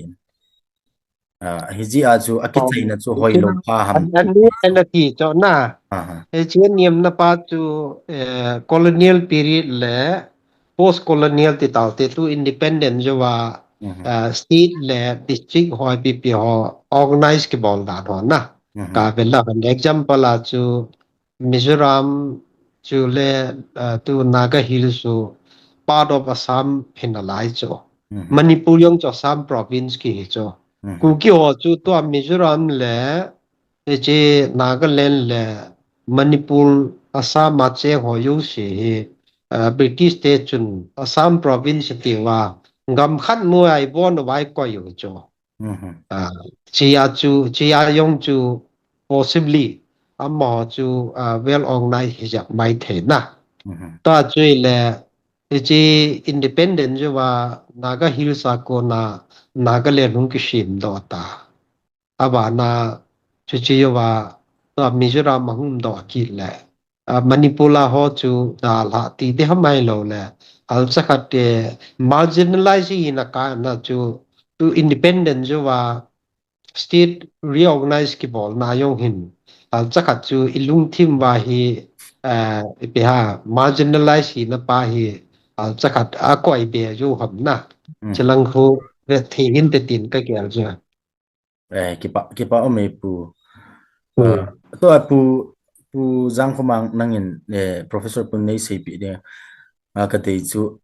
Ah, hijeh a chu akichaina chu hoilou pha ham. An, an, an ati chu na. Aha. Hiche nemna pa chu, eh, colonial period le post colonial ti tau te tu independent jouva, Mhm. ah, state le district ho, P P ho, organize kibol dan ho na. Mhm. Ka vel a, example a chu, Mizoram chu le, ah, tu Naga Hills chu part of Assam hi nalai chu. Mhm. Manipur jong chu Assam province kihi chu. Mhm. Kuki ho chu tua Mizoram le, hiche Nagaland le Manipur, Assam a cheng ho jouse hi, ah, British te chun Assam province atiuva, gam khat noiya ibon uva ikoi u chu. Mhm. Ah, chia chu, chia jong chu possibly amaho chu, ah, well organized hijat mai thei na. Mhm. Tua chu ile, hiche independent jouva Naga Hills a kona Nagaland hung kisem doh ta. Abana chu chi jouva tua Mizoram ahung doh kit le. Ah, Manipur a ho chu dalha ti ding ham ahilou le. Halcha khat te marginalize hina kana chu tu independent jouva state reorganize kibolna jong hin, ah, chakhat chu i lungthim uva hi, ah, ipi ham, marginalize hina pa hi, ah, chakhat a koi be jou ham na. Hmm. Chilang khu ve thei hinte tin ka gel chu. Eh, kipa, kipa um e pu. Hmm. Ah, tua pu, Pu Jangkhomang nangin, eh, Professor pun nei seipeh ding. Ah, ka dei chu,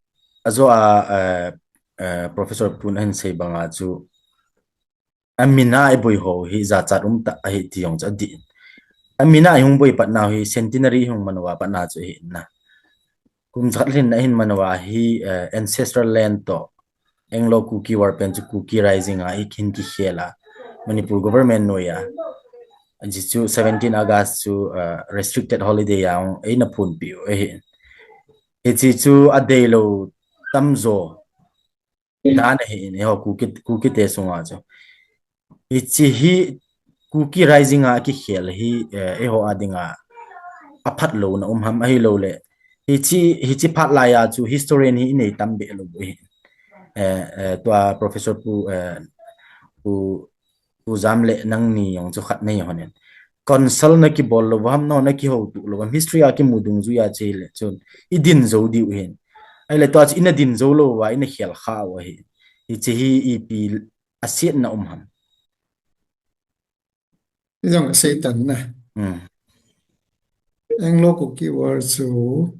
ajo a, eh, eh, Professor pun ahin sei banga chu, amin a i boi ho hi jachat um tah ahi ti jong chu adih. Amin a i hung boi patna hi centenary i hung man uva patna chu ahi na. Kum jakhat lhin a hin man uva hi, eh, ancestral land toh Anglo Kuki War pen chu Kuki Rising a i hin kikhel a, Manipur government noiya. Hichu seventeen August chu, eh, restricted holiday a hung eina phonpeh u ahi. Hichi chu adeilou tamjo dan ahi in, eiho Kuki, Kuki te sunga chu. Hichi hi Kuki Rising a kikhel hi, eh, eiho a dinga aphatlouna um ham ahilouleh. Hichi, hichi phat laiya chu historian hi inei tam be lou hi. Eh, eh, tua Professor Pu, eh, Pu, Pu Jam le nangni jong chu khat nei hon in. Council na kibol lou ham, no na kihoutoh lou ham, history a kimu dungjuiya chu hile chun i din jou diu hin. Ahile tua chu ina din jou lou uva, ina khel kha u ahi. Hichi hi ipi asetna um ham. Ijong ka sei tan na. Hmm. Anglo Kuki War chu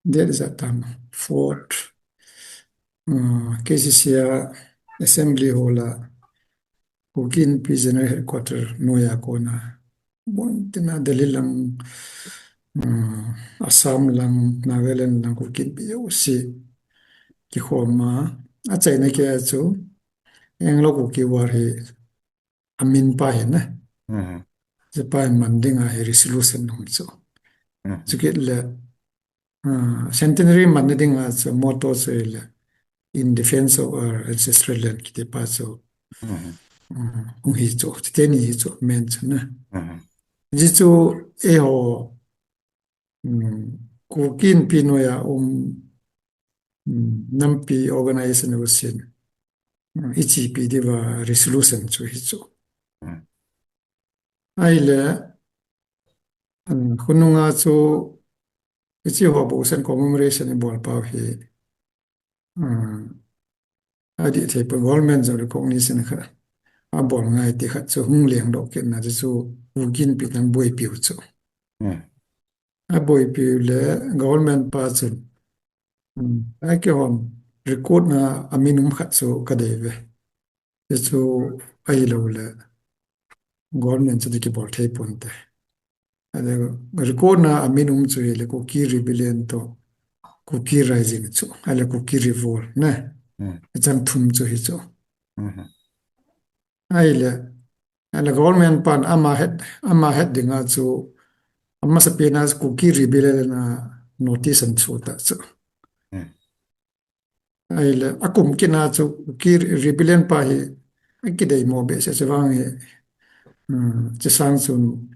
date ijat ham, fourth, uh, K C C a Assembly Hall a Kuki Inpi General Headquarter noiya kona. Bon tina Delhi lang, uh, Assam lang, Nagaland lang Kuki Inpi jouse kikhom a. Achaina kei a chu Anglo Kuki War hi amin pa hi na. Mhm. Hiche pa hi man dinga hi resolution um chu. Mhm. Chukit le, ah, centenary manna dinga chu motto chu hile, "In defense of our ancestral land," kiti pa chu. Mhm. Ah, hung hi chu, chuteni hi chu main chu na. Mhm. Hichu eiho, um, Kuki Inpi noiya um, um, nampi organization usin, um, ichepi diuva resolution chu hi chu. Hmm. Ahile, um, khonunga chu, hiche ho bou sen commemoration ibol pau hi, um, adih thei pon, government jong recognition khat abol ngai ti khat chu hung lengdoh kit na chu, chu Kuki Inpi nang boipiu chu. Hmm. Aboipiu le government pa chun, um, akihon record na amin um khat chu kadei ve. Hichu ahilouleh government chu dei kibol thei ponte. Ahile record na amin um chu hile Kuki Rebellion toh Kuki Rising chu, ahile Kuki Revolt na. Hmm. Achang thum chu hi chu. Mhm. Ahile, ahile government pan ama het, ama het dinga chu, amasapen a Kuki Rebellion a notice ahin chu ta chu. Hmm. Ahile, akum kit na chu Kuki Rebellion pa hi akideimo behseh, chuvang hi, um, chusang chun,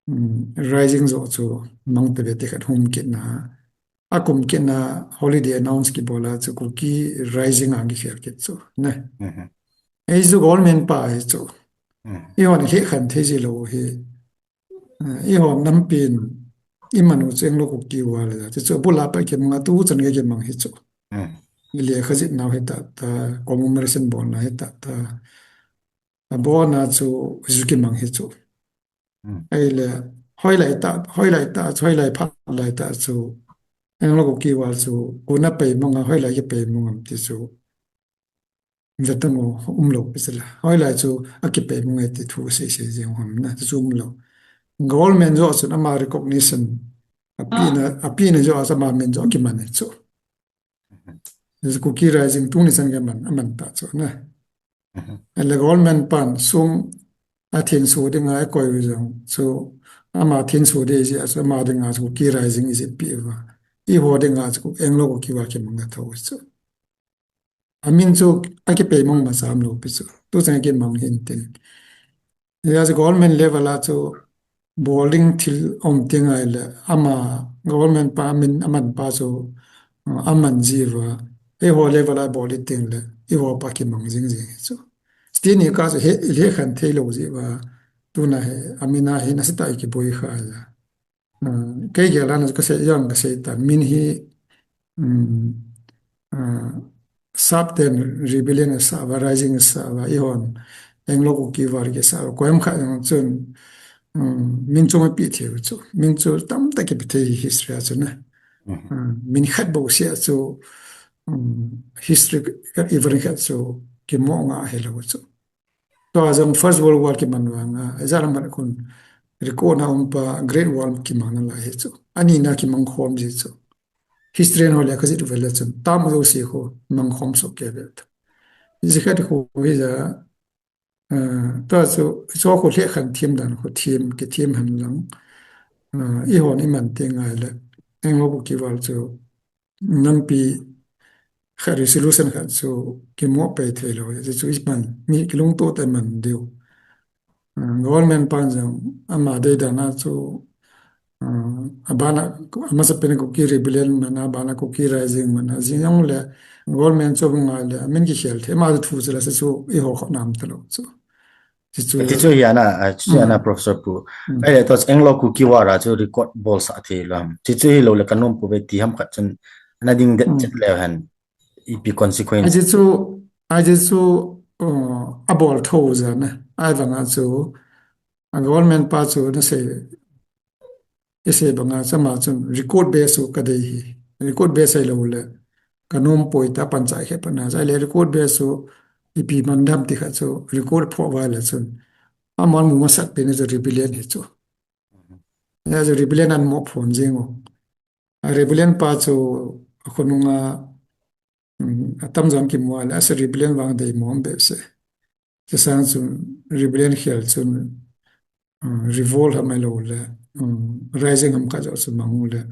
um, Rising joh chu mang tave ti khat hung kit na. Akum kit na holiday announce kibol a chu Kuki Rising a kikhel kit chu, ne. Mhm. Hichu government pa hi chu. Mhm. Eihon ilhekhen thei ji lou hi. Ah, eihon nampin iman u chu Anglo Kuki War le, chuchu abul a pat kimang a tuchan gei kimang hi chu. Mhm. Ilekha jih nau hi tah tah, commemoration bolna hi tah tah. Abona chu hichu kimang hi chu. Hmm. Ahile, hoilai tah, hoilai tah, hoilai phat lai tah chu, Anglo Kuki War chu, kona peimang a, hoilai kipeimang am ti chu, vetang u umlou pi chu la. Hoilai chu akipeimang e ti thu seisei jeng ham na, chu umlou. Government joh chun ama recognition, apena, apena joh a chu ama min joh akiman e chu. Kuki Rising tuni chan gei aman, aman ta chu na. Mhm. Ahile government pan sum athenso dinga akoi u jong chu, ama thenso ding jeh a chu ama dinga chu Kuki Rising ijat pi uva. Eiho dinga chu Anglo Kuki War kimang a tho chu. Amin chu akipeimang masa umlou pi chu. Tuchan kimang hin tin. Hijeh a chu government level a chu bol ding thil um teng ahile ama government pa amin aman pa chu, uh, aman jiuva, Eiho level a bol i teng le, eiho pa kimang jing jing hi chu. Stini ka chu he, he khan thei lo ji va, tuna he, amina he na sita i kiboi kha ja. Uh, kei gel ana ka sei, jong ka sei ta, min hi, um, uh, sap ten rebellion sa va, rising sa va, i hon, Anglo Kuki war ki sa va, koim kha jong chun, um, min chu ma pi thei chu, min chu tam ta ki pi thei history a chu na. Mhm. Uh, min khat bo sia chu, um, history ka event khat chu, ki mo nga he lo chu. Tua jong First World War kiman vanga, a jala man kun record na um pa Great War kimang na lai hi chu. Ani na kimang khom ji chu. History ho le ka jit vele chun. Tam jo si ho mang khom so ke ve ta. Ji khat ho hi ja, eh, tua chu, chu ho le khan thim dan ho thim, ki thim han lang. Eh, i hon i man te ngai le. Eng ho ki val chu. Nampi kha resolution khat chu kimo pei thei lo, chu chu i man, mi kilungto te man diu. Ah, government pan jong ama dei dan a chu, ah, abana, amasa pen Kuki rebellion man a, abana Kuki rising man a, jing jong le government chu ngai le, min kikhel thei, ama thu chu la chu i ho kho nam ta lo chu. Chu chu Ti chu hi ana, a, chu chu ana, Professor Pu. Mm. Ai le to Anglo Kuki war a chu record bol sa thei lo ham. Chu chu hi lo le ka nom pu ve ti ham khat chun ana ding det chet le han. Ipi consequence. Ai chu, ai chu, uh, a bol tho ja na. Ai vanga chu, a government pa chu na sei, i sei banga chama chun record base chu ka dei hi. Record base ai lo le, ka nom poi ta pan chai khe pa na. Ai le record base chu ipi man dam ti kha chu record pho va le chun. A man mu masak pe na chu rebellion hi chu. Ya chu rebellion an mo phon jing o. A rebellion pa chu a khonunga, um, a tam jong ki mo le, a se rebellion vang dei mo be se. Chu sang chu rebellion khel chun, um, revolt ham ai lo le, um, rising ham ka jo chu mang le,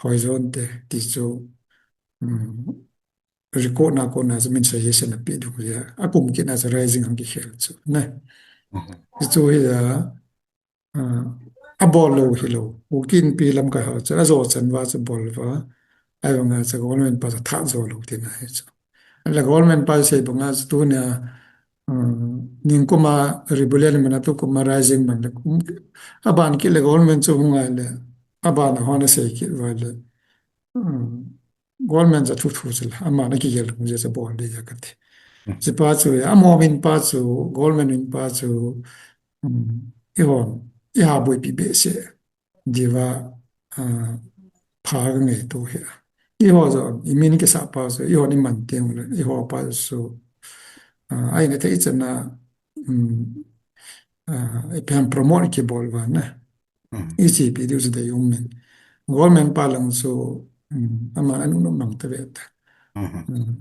hoi jon te, ti chu, um, record na ko na chu min suggestion a pi du ya. A kum ki na chu rising ham ki khel chu. Ne. Mhm. Chu hi ya, Ah, a bol lo hi lo. Kuki Inpi lam ka ha chu, a jo chan va chu bol va. Ai vanga chu government pa chu tha jo lo ti na hi chu. Le government pa sei banga chu tu nia, um, ning kuma rebellion man a tu kuma rising man le kum, a ban ki le government chu hung ai le, a ban a hon a sei ki va le. Um, government chu thu thu chu la, ama na ki gel hung je chu bol de ya ka ti. Mm. Chi pa chu, a mo min pa chu, government min pa chu, Um, i hon, i ha boi pi be se, diva, ah, pha ka ngai tu hi. I ho jo, i min ki sa pa so, i hon i man tiang le, i ho pa so, ah, ai na te i chana, um, ah, i pem promote ki bol va na. Mm. I chi pi diu chu dei um min. Government pa lang so, um, ama anu no mang te ve ta. Mhm. Um,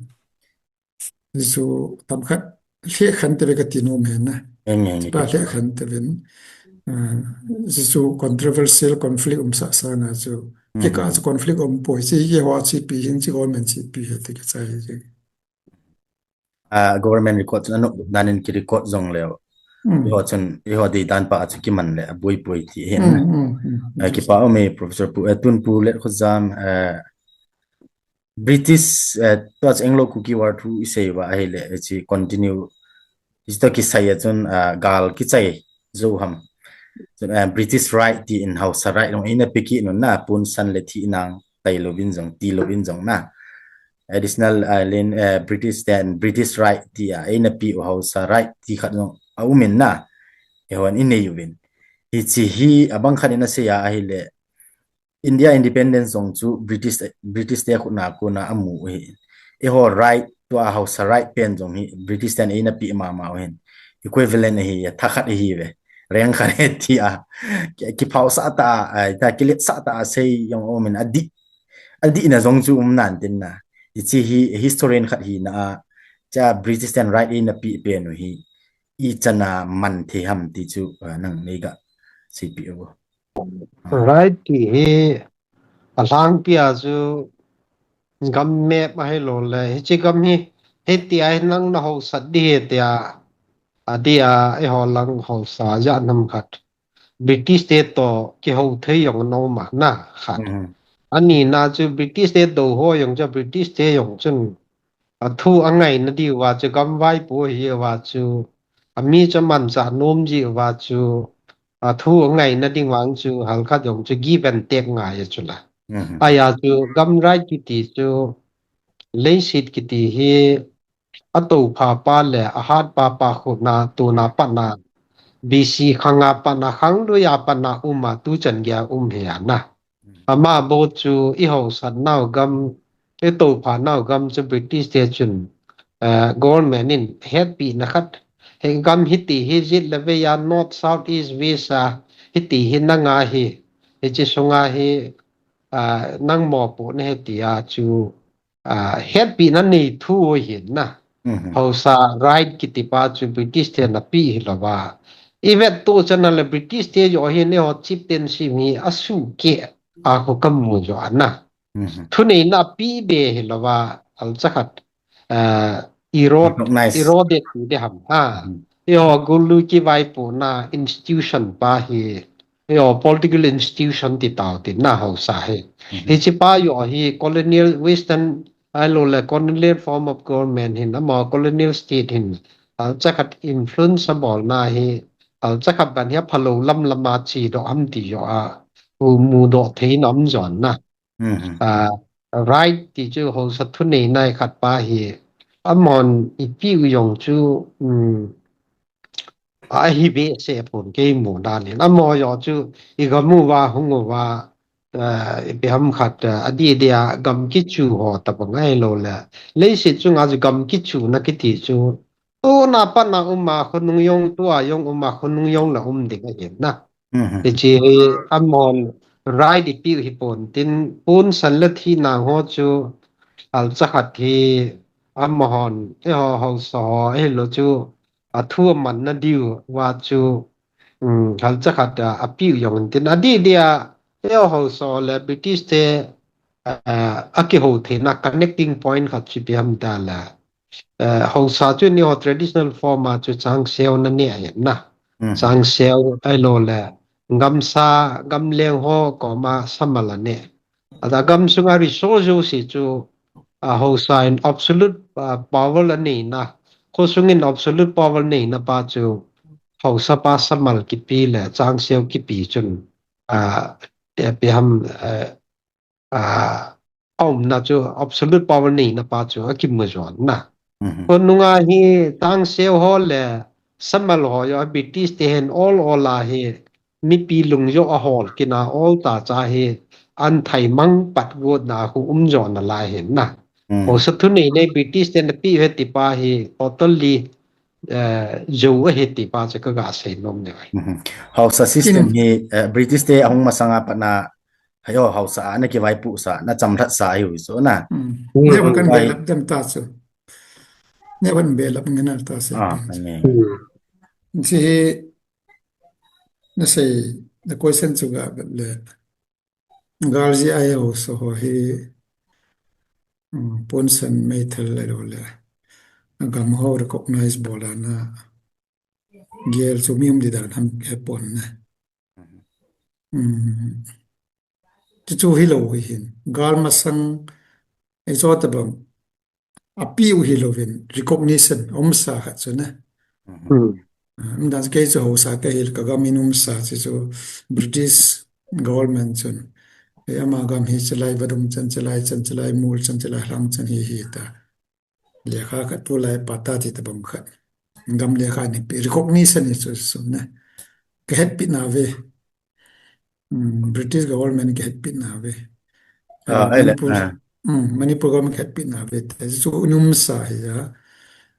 Jesu tam khat, le khan te ve ka ti nom hen na. Amen. Pa le khan te ven. Ah, Jesu controversial conflict um sa sa na chu. Mhm. Ki ka chu conflict um poi chi ki ho chi pi hin chi government chi pi he te ki chai chi. Ah, government record chu anu dan in ki record jong leo. Mm. I ho chun, i ho dei dan pa chu ki man le, a boi boi ti hen na. Mm, mm, mm. Ah, ki pa o me Professor Pu, eh, tun Pu Letkhojam, eh, British, eh, tua chu Anglo Kuki War thu i sei va ahile, eh, chi continue. History ki sai a chun, ah, gal ki chai zo ham. Chun, eh, British right ti in Hausa right long ina piki nun na pun san le thi nang tai lo vin jong, ti lo vin jong na. Additional, ah, len, eh, British ten, British right ti a, ina pi u Hausa right ti khat jong a um in na. E hon i nei u vin. Hi chi hi abang khat in a sei a ahile, India independence jong chu British, British te khut na kona a mu u hi. Eiho right tua Hausa right pen jong hi British ten eina pi mama u hin. Equivalent hi, a tha khat hi ve. Reng khat he ti a. Ki, ki phau sa ta, a, ta ki let sa ta a sei jong um in a di. A di na jong chu um nan tin na. I chi hi historian khat hi na a. Cha British ten right eina pi pen u hi. I chana man thei ham ti chu, a, nang nei ga sei pi u. Right ti hi a lhangpi a chu gam map a hi lo le, hichi gam hi, hiti a hi nang na ho sat di hi tia, a di a, i ho lang ho sa ja nam khat. British te to ki ho thei yong no ma na khat. Mhm. Ani na chu British te do ho yong cha British te yong chun athu angaina diuva chu gam vaipo hiuva chu, ami chu amanchah nom jiuva chu, athu angaina ding vang chu halkhat jong chu give and take ngai a chu la. Ahi a chu gam right kiti chu, leiset kiti hi, atoupha pa le ahatpa pa khutna tuna patna, B C khanga patna, khanglui a patna um a, tuchan geiya um hi a na. Ama bou chu i haosatnau gam, i touphanau gam chu British te chun, eh, government in hetpina khat, hi gam hiti hi jet le vei a, north, south, east, west a, hiti hi na nga hi, hiche sunga hi, ah, nang mopohna hi tia chu, ah, hetpina nei thu ahin na. Haosa right kiti pa chu British te na pe hilouva. I vet to chana le British te joh hin eiho chieftainship hi asuh keh a khu kamu joh a na. Thuneina pe be hilouva, halcha khat, ah, erode, Recognize. Eroded ti ding ham. Ha. Eiho gulu kivaipohna institution pa hi, eiho political institution ti tao ti na haosa hi. Hiche pa joh hi colonial western, ahilou le colonial form of government hin, ama colonial state hin, halcha khat influence abolna hi, halcha khat ban hi aphalou lam lam a chedoh ham ti joh a, u mudoh thei nom jon na. Ah, right ti chu haosa thuneina khat pa hi, amahon ipi u jong chu, um, ahi behseh pon kei mu dan in. Amaho joh chu i gam uva, hung uva, ah, ipi ham khat, ah, adeh deh a gam kichu ho tabang ahilou le. Leiset chunga chu gam kichuna kiti chu, tuna patna um a khonung jong, tua jong um a khonung jong la um ding ahi na. Hiche hi amahon right ipi u hi pon tin, ponsan le thina ho chu halcha khat hi amahon, eiho haosa ho, ahilou chu athu amanna diuva chu, um, halcha khat a, ape u jong hin tin, adeh deh a, eiho haosa le British te, ah, akihou theina connecting point khat chu ipi ham tile, eh, haosa chu eiho traditional form a chu changseo na neh ahi na. Changseo ahilou le gamsa, gamleng ho koma samal aneh. Ahin gam sunga resource jouse chu, ah, haosa in absolute, ah, power anei na. Khosung in absolute power neina pa chu haosa pa samal kipe le changseo kipe chun, ah, ipi ham, eh, ah, aumna chu absolute power neina pa chu akimu jon na. Khonunga hi changseo ho le samal ho joh British te hin ol ol a hi mipi lung joh ahol kit a, ol tah cha hi an thaimang pat got na khu um jon nalai hin na. Haosa thuneina British te na pe u hi ti pa hi totally, eh, jou ahi ti pa chu kaga sei nom e. Haosa system hi, eh, British te ahung masanga patna, hei o, haosa a na kivaipohsa, na chamlhatsa ahiu chu na. Nehon kan belap dem ta chu. Nehon belap ngen ta se. Ah, ani. Hiche hi nasei, na question chu ga le. Gal jeh a hi haosa ho hi, um, ponsan meithal le lou le, gam ho recognize bol a na gel chu mi um di dan ham hepon na. Um, chuchu hilou hi hin. Gal masang, ei chu tabang, ape u hilouvin, recognition, umsa khat chu na. Ah, um dan chu kei chu haosa kahi le ka gam in umsa chu chu British government chun. Ei ama gam hi chelai vadung chan, chelai chan, chelai mol chan, chelai lhang chan hi hi ta. Lekha khat pu lai patta ti tabang khat. Gam lekha ni pe recognition hi chu chu na. Kahetpi nauve. Um, British government kahetpi nauve. Ah, ah, ahile, Manipur, ah. Um, Manipur government kahetpi nauve. Te chu umsa hi ja.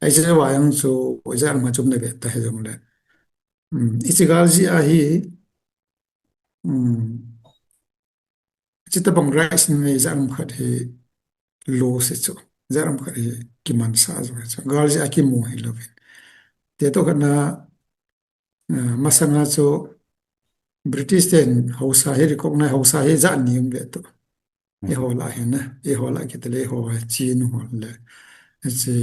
Ahi chu vang chu, ja ma chum na ve ta hi jong le. Um, hiche gal jeh a hi, um, hiche tabang rights nei jat khat hi lou se chu. Jat khat hi kimansa jo chu. Gal jeh a kimu hilouvin. Te toh kana, ah, masanga chu British ten haosa hi recognize, haosa hi jat ni um ve tu. Eiho lah hi na, eiho lah kiti le, eiho Chin ho le, hiche,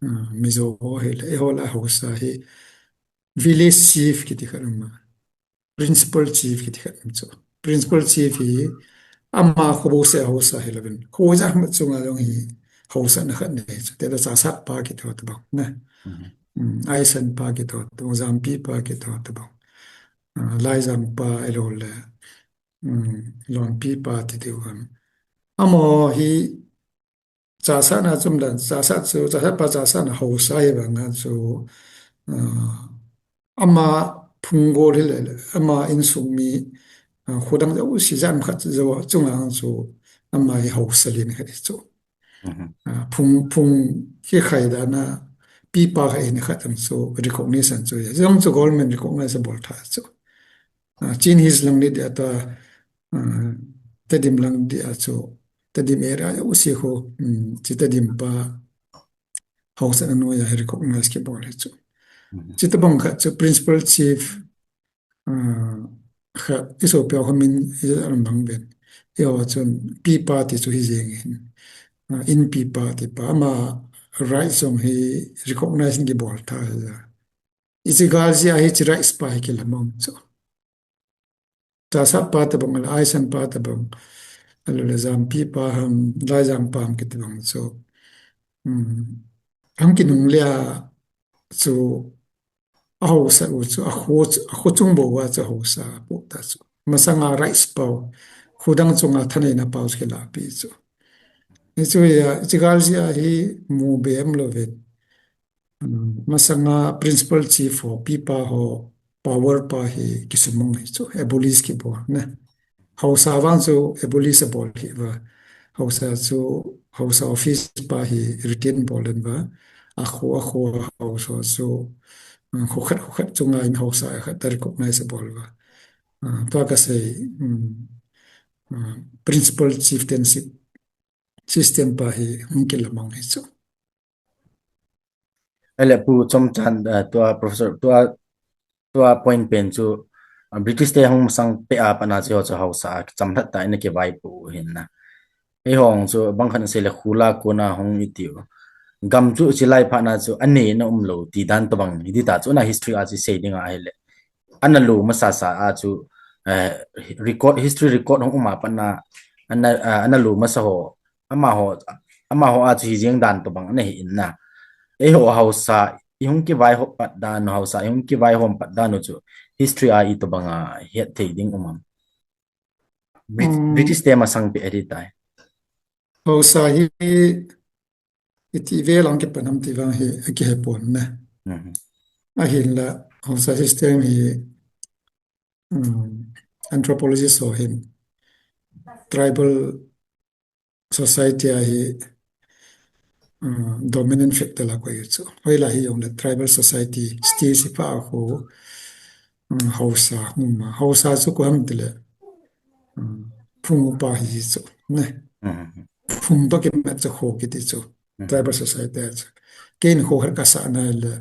ah, Mizo ho hi le, eiho lah haosa hi village chief kiti khat um a. Principal chief kiti khat um chu. Principal chief hi ama kho bou seh haosa hilouvin. Kho jat khat chunga jong hi hausatna khat nei chu. Te da Chasat pa kiti ho tabang, ne. Aisan pa kiti ho tabang, Jampi pa kiti ho tabang. Laijang pa ahilou le, Lonpi pa ti diu ham. Amaho hi Chasatna chu umdan, Chasat chu, Chasat pa Chasatna hausa hi vang a chu, ama phung gol hi le, ama insung mi, khodang jouse jat khat jou chunga chu, ama hi hausa lien khat hi chu. Phung, phung kikhai dan a, pipa khat hi khat ang chu, recognition chu, jong chu government recognize abol tha chu. Chin Hills lang ni dia ta, Tedim lang dia chu, Tedim area jouse khu, chi Tedim pa hausatna noiya hi recognize kibol hi chu. Chi tabang khat chu principal chief, khat isopi ho min i alam bang ven. Eiho chun pipa ti chu hi jeng in. In pipa ti pa ama right jong hi recognize in kibol tha hi ja. Hiche gal jeh a hiche rights pa hi kilamang chu. Chasat pa tabang, ahilou le Aisan pa tabang, ahilou le Jampi pa ham, Laijang pa ham kiti bang chu. Hung kinungle a chu ahausa u chu, akho, akho chung bou a chu ahausa apoh ta chu. Masanga rights pau, khodang chunga thaneina pau chu kilahpeh chu. Hichu hiya, hiche gal jeh a hi mu be umlou vin. Masanga principal chief ho, pipa ho, power pa hi kisumang hi chu, abolish kibol, ne. Hausa vang chu abolish abol hi va. Hausa chu, hausa office pa hi retain bol in va. Akho, akho, hausa chu, kho khat, kho khat chunga in hausa khat ta recognize abol va. Tua kasei, principal chieftainship system pa hi hung kilamang hi chu. Ahile Pu Chomchan, tua professor, tua, tua point pen chu, British te hung masang peh a pat na chu hiho chu hausa a kichamlhat tah in akivaipoh u ahin na. Eiho chu bang khat in asei le khula kona hung itiu. Gam chu chilai phat na chu anei na umlou ti dan tobang hiti ta chu na history a chu sei ding ahile. Ana lo masasa a chu, record, history record hung um a pat na, ana, ana lo masa ho, amaho, amaho a chu hijeng dan tobang ana hi in na. Eiho hausa ihung kivaihop pat dan u, hausa ihung kivaihom pat dan u chu history a itobang a hetthei ding um am? British te masang peh ahi tai. Hausa hi iti vel a hung kipan ham ti vang hi akihepon ne. Ahinla hausa system hi anthropologist ho hin tribal society a hi dominant factor la koi chu. Hoilai hijongle tribal society stage hi pha a khu hausa hung um a. Hausa chu koi ham tile phung upa hi chu ne. Phung toh kimat chu kho kiti chu. Tribal society a chu. Keiin kho khat kasah na le,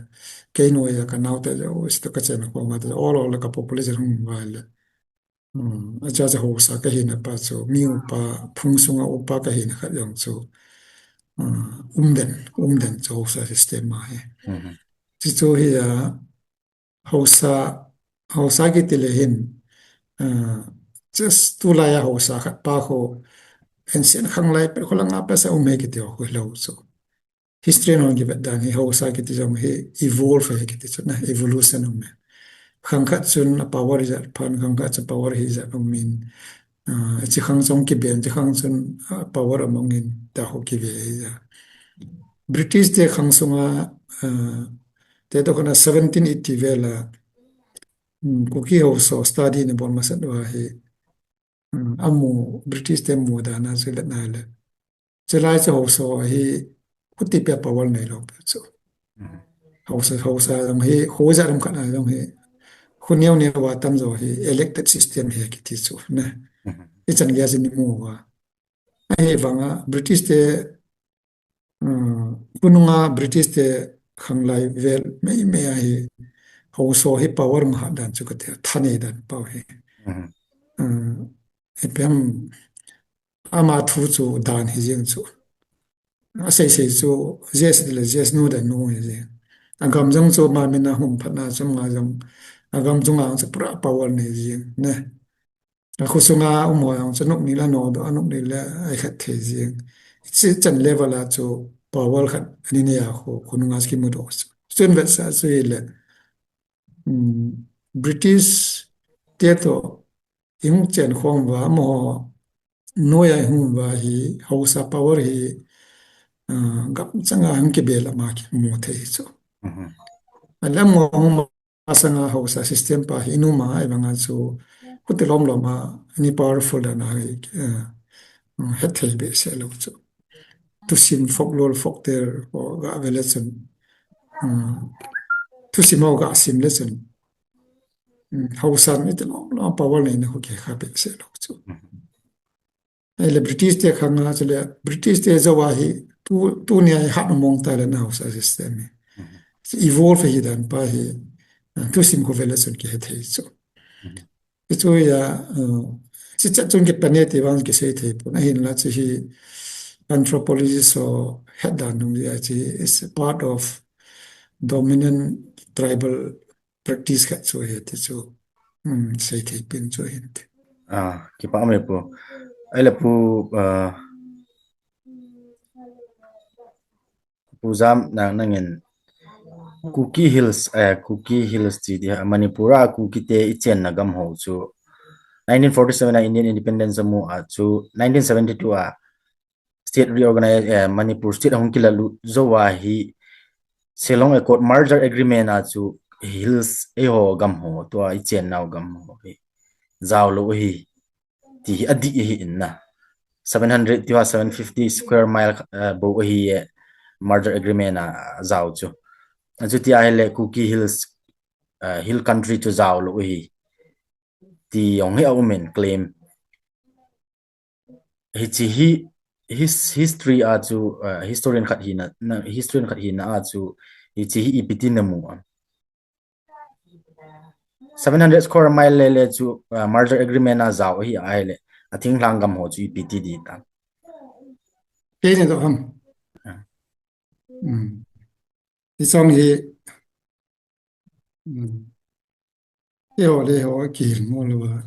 kei noiya kanaote jouse toh kachen khom a te, ol ol le ka population hung um a le. Acha cha hausa kahina pa chu, mi upa, phung sunga upa kahina khat jong chu umden, umden chu hausa system a hi. Chuchu hi a, hausa, hausa kiti le hin, just tulai a hausa khat pa khu, ancient khanglai pet khu langa pat sa um ahi kiti ho khu hilou chu. History in hung kivet dan hi hausa kiti jong hi evolve ahi kiti chu na, evolution um e. Khang khat chun a power hijat phan, khang khat chun power hijat um in, hiche khang chun kiben, hiche khang chun power amang in, tia ho kive ahi ja. British te khang sunga, te toh khana seventeen eighty vel a, Kuki hausa study ana bol masat uva hi, amu, British te mu dan a chu let na le. Chulai chu hausa hi, khuti pia power neilou pia chu. Hausa, hausa jong hi, hausa jong khat na jong hi, khu neo neo a tamjo hi, elected system hi kiti chu ne. Ichan geiya chu imu uva. Ahivanga, British te, khonunga British te khanglai vel meimei a hi, hausa hi power mahat dan chu kati, thanei dan pau hi. Ipi ham, ama thu chu dan hijeng chu. Asei sei chu, yes tile yes, no tile no hijeng. Agam jong chu ama min a hung phat na chu ama jong, agam chunga jong chu pura power nei jeng ne. Akho sunga um ho jong chu anop ni le anodoh, anop ni le aikhat thei jeng. Hiche chan level a chu power khat ani nei a khu, khonunga chu kimudoh chu. Chun vetsah chu hile, um, British te toh ihung chen khom uva, amaho noiya ihung uva hi, haosa power hi, ah, gamchanga hung kibel a ma kimu thei chu. Mhm. Alam ngo hung masanga haosa system pa hi inuma ahivanga chu, khuti lom lom a, ani powerful dan a hi, ah, hetthei behseh lou chu. Thusim, folklore, folktale ho ga ve le chun, um, thusim ho ga sim le chun, um, haosan iti lom lom power neina khu kikha behseh lou chu. Mhm. Ahile British te khanga chule British te jouva hi tu, tunia hi hat mong ta le na haosa system hi. Mhm. Evolve hi dan pa hi, uh, thusim khu ve le chun kihethei chu. Mhm. Hichu ya, uh, hiche chun kipan e ti vang kisei thei pon. Ahinla hiche hi anthropologist ho het dan nung ya hiche is a part of dominant tribal practice khat chu ahi ti chu, um, sei thei pen chu ahin ti. Ah, kipa me pu. Ahile pu, ah, Pu Jam nang, nangin Kuki Hills, eh, Kuki Hills ti dia, Manipur a Kuki te ichenna gam ho chu nineteen forty-seven a Indian independence amu a chu nineteen seventy-two a state reorganize, eh, Manipur state ahung kilalut jouva hi Shillong Accord merger agreement a chu Hills eiho gam ho, tua ichennau gam ho hi jao lou ahi ti hi adih ahi in na. Seven hundred tia seven fifty square mile, eh, bou ahi e, merger agreement a jao chu. Achuti ahile Kuki Hills, eh, Hill Country chu jao lou ahi ti jong hi aum in claim. Hiche hi his-, history a chu, uh, historian khat hina, na, historian khat hina a chu hiche hi ipi ti namu am? Seven hundred square mile le le chu, uh, merger agreement a jao ahi ahile, athinglhang gam ho chu ipi ti ding tam? Kei ni toh ham. Ah. Hmm. Hiche hi, hmm. Eiho le eiho kihil mo lou a,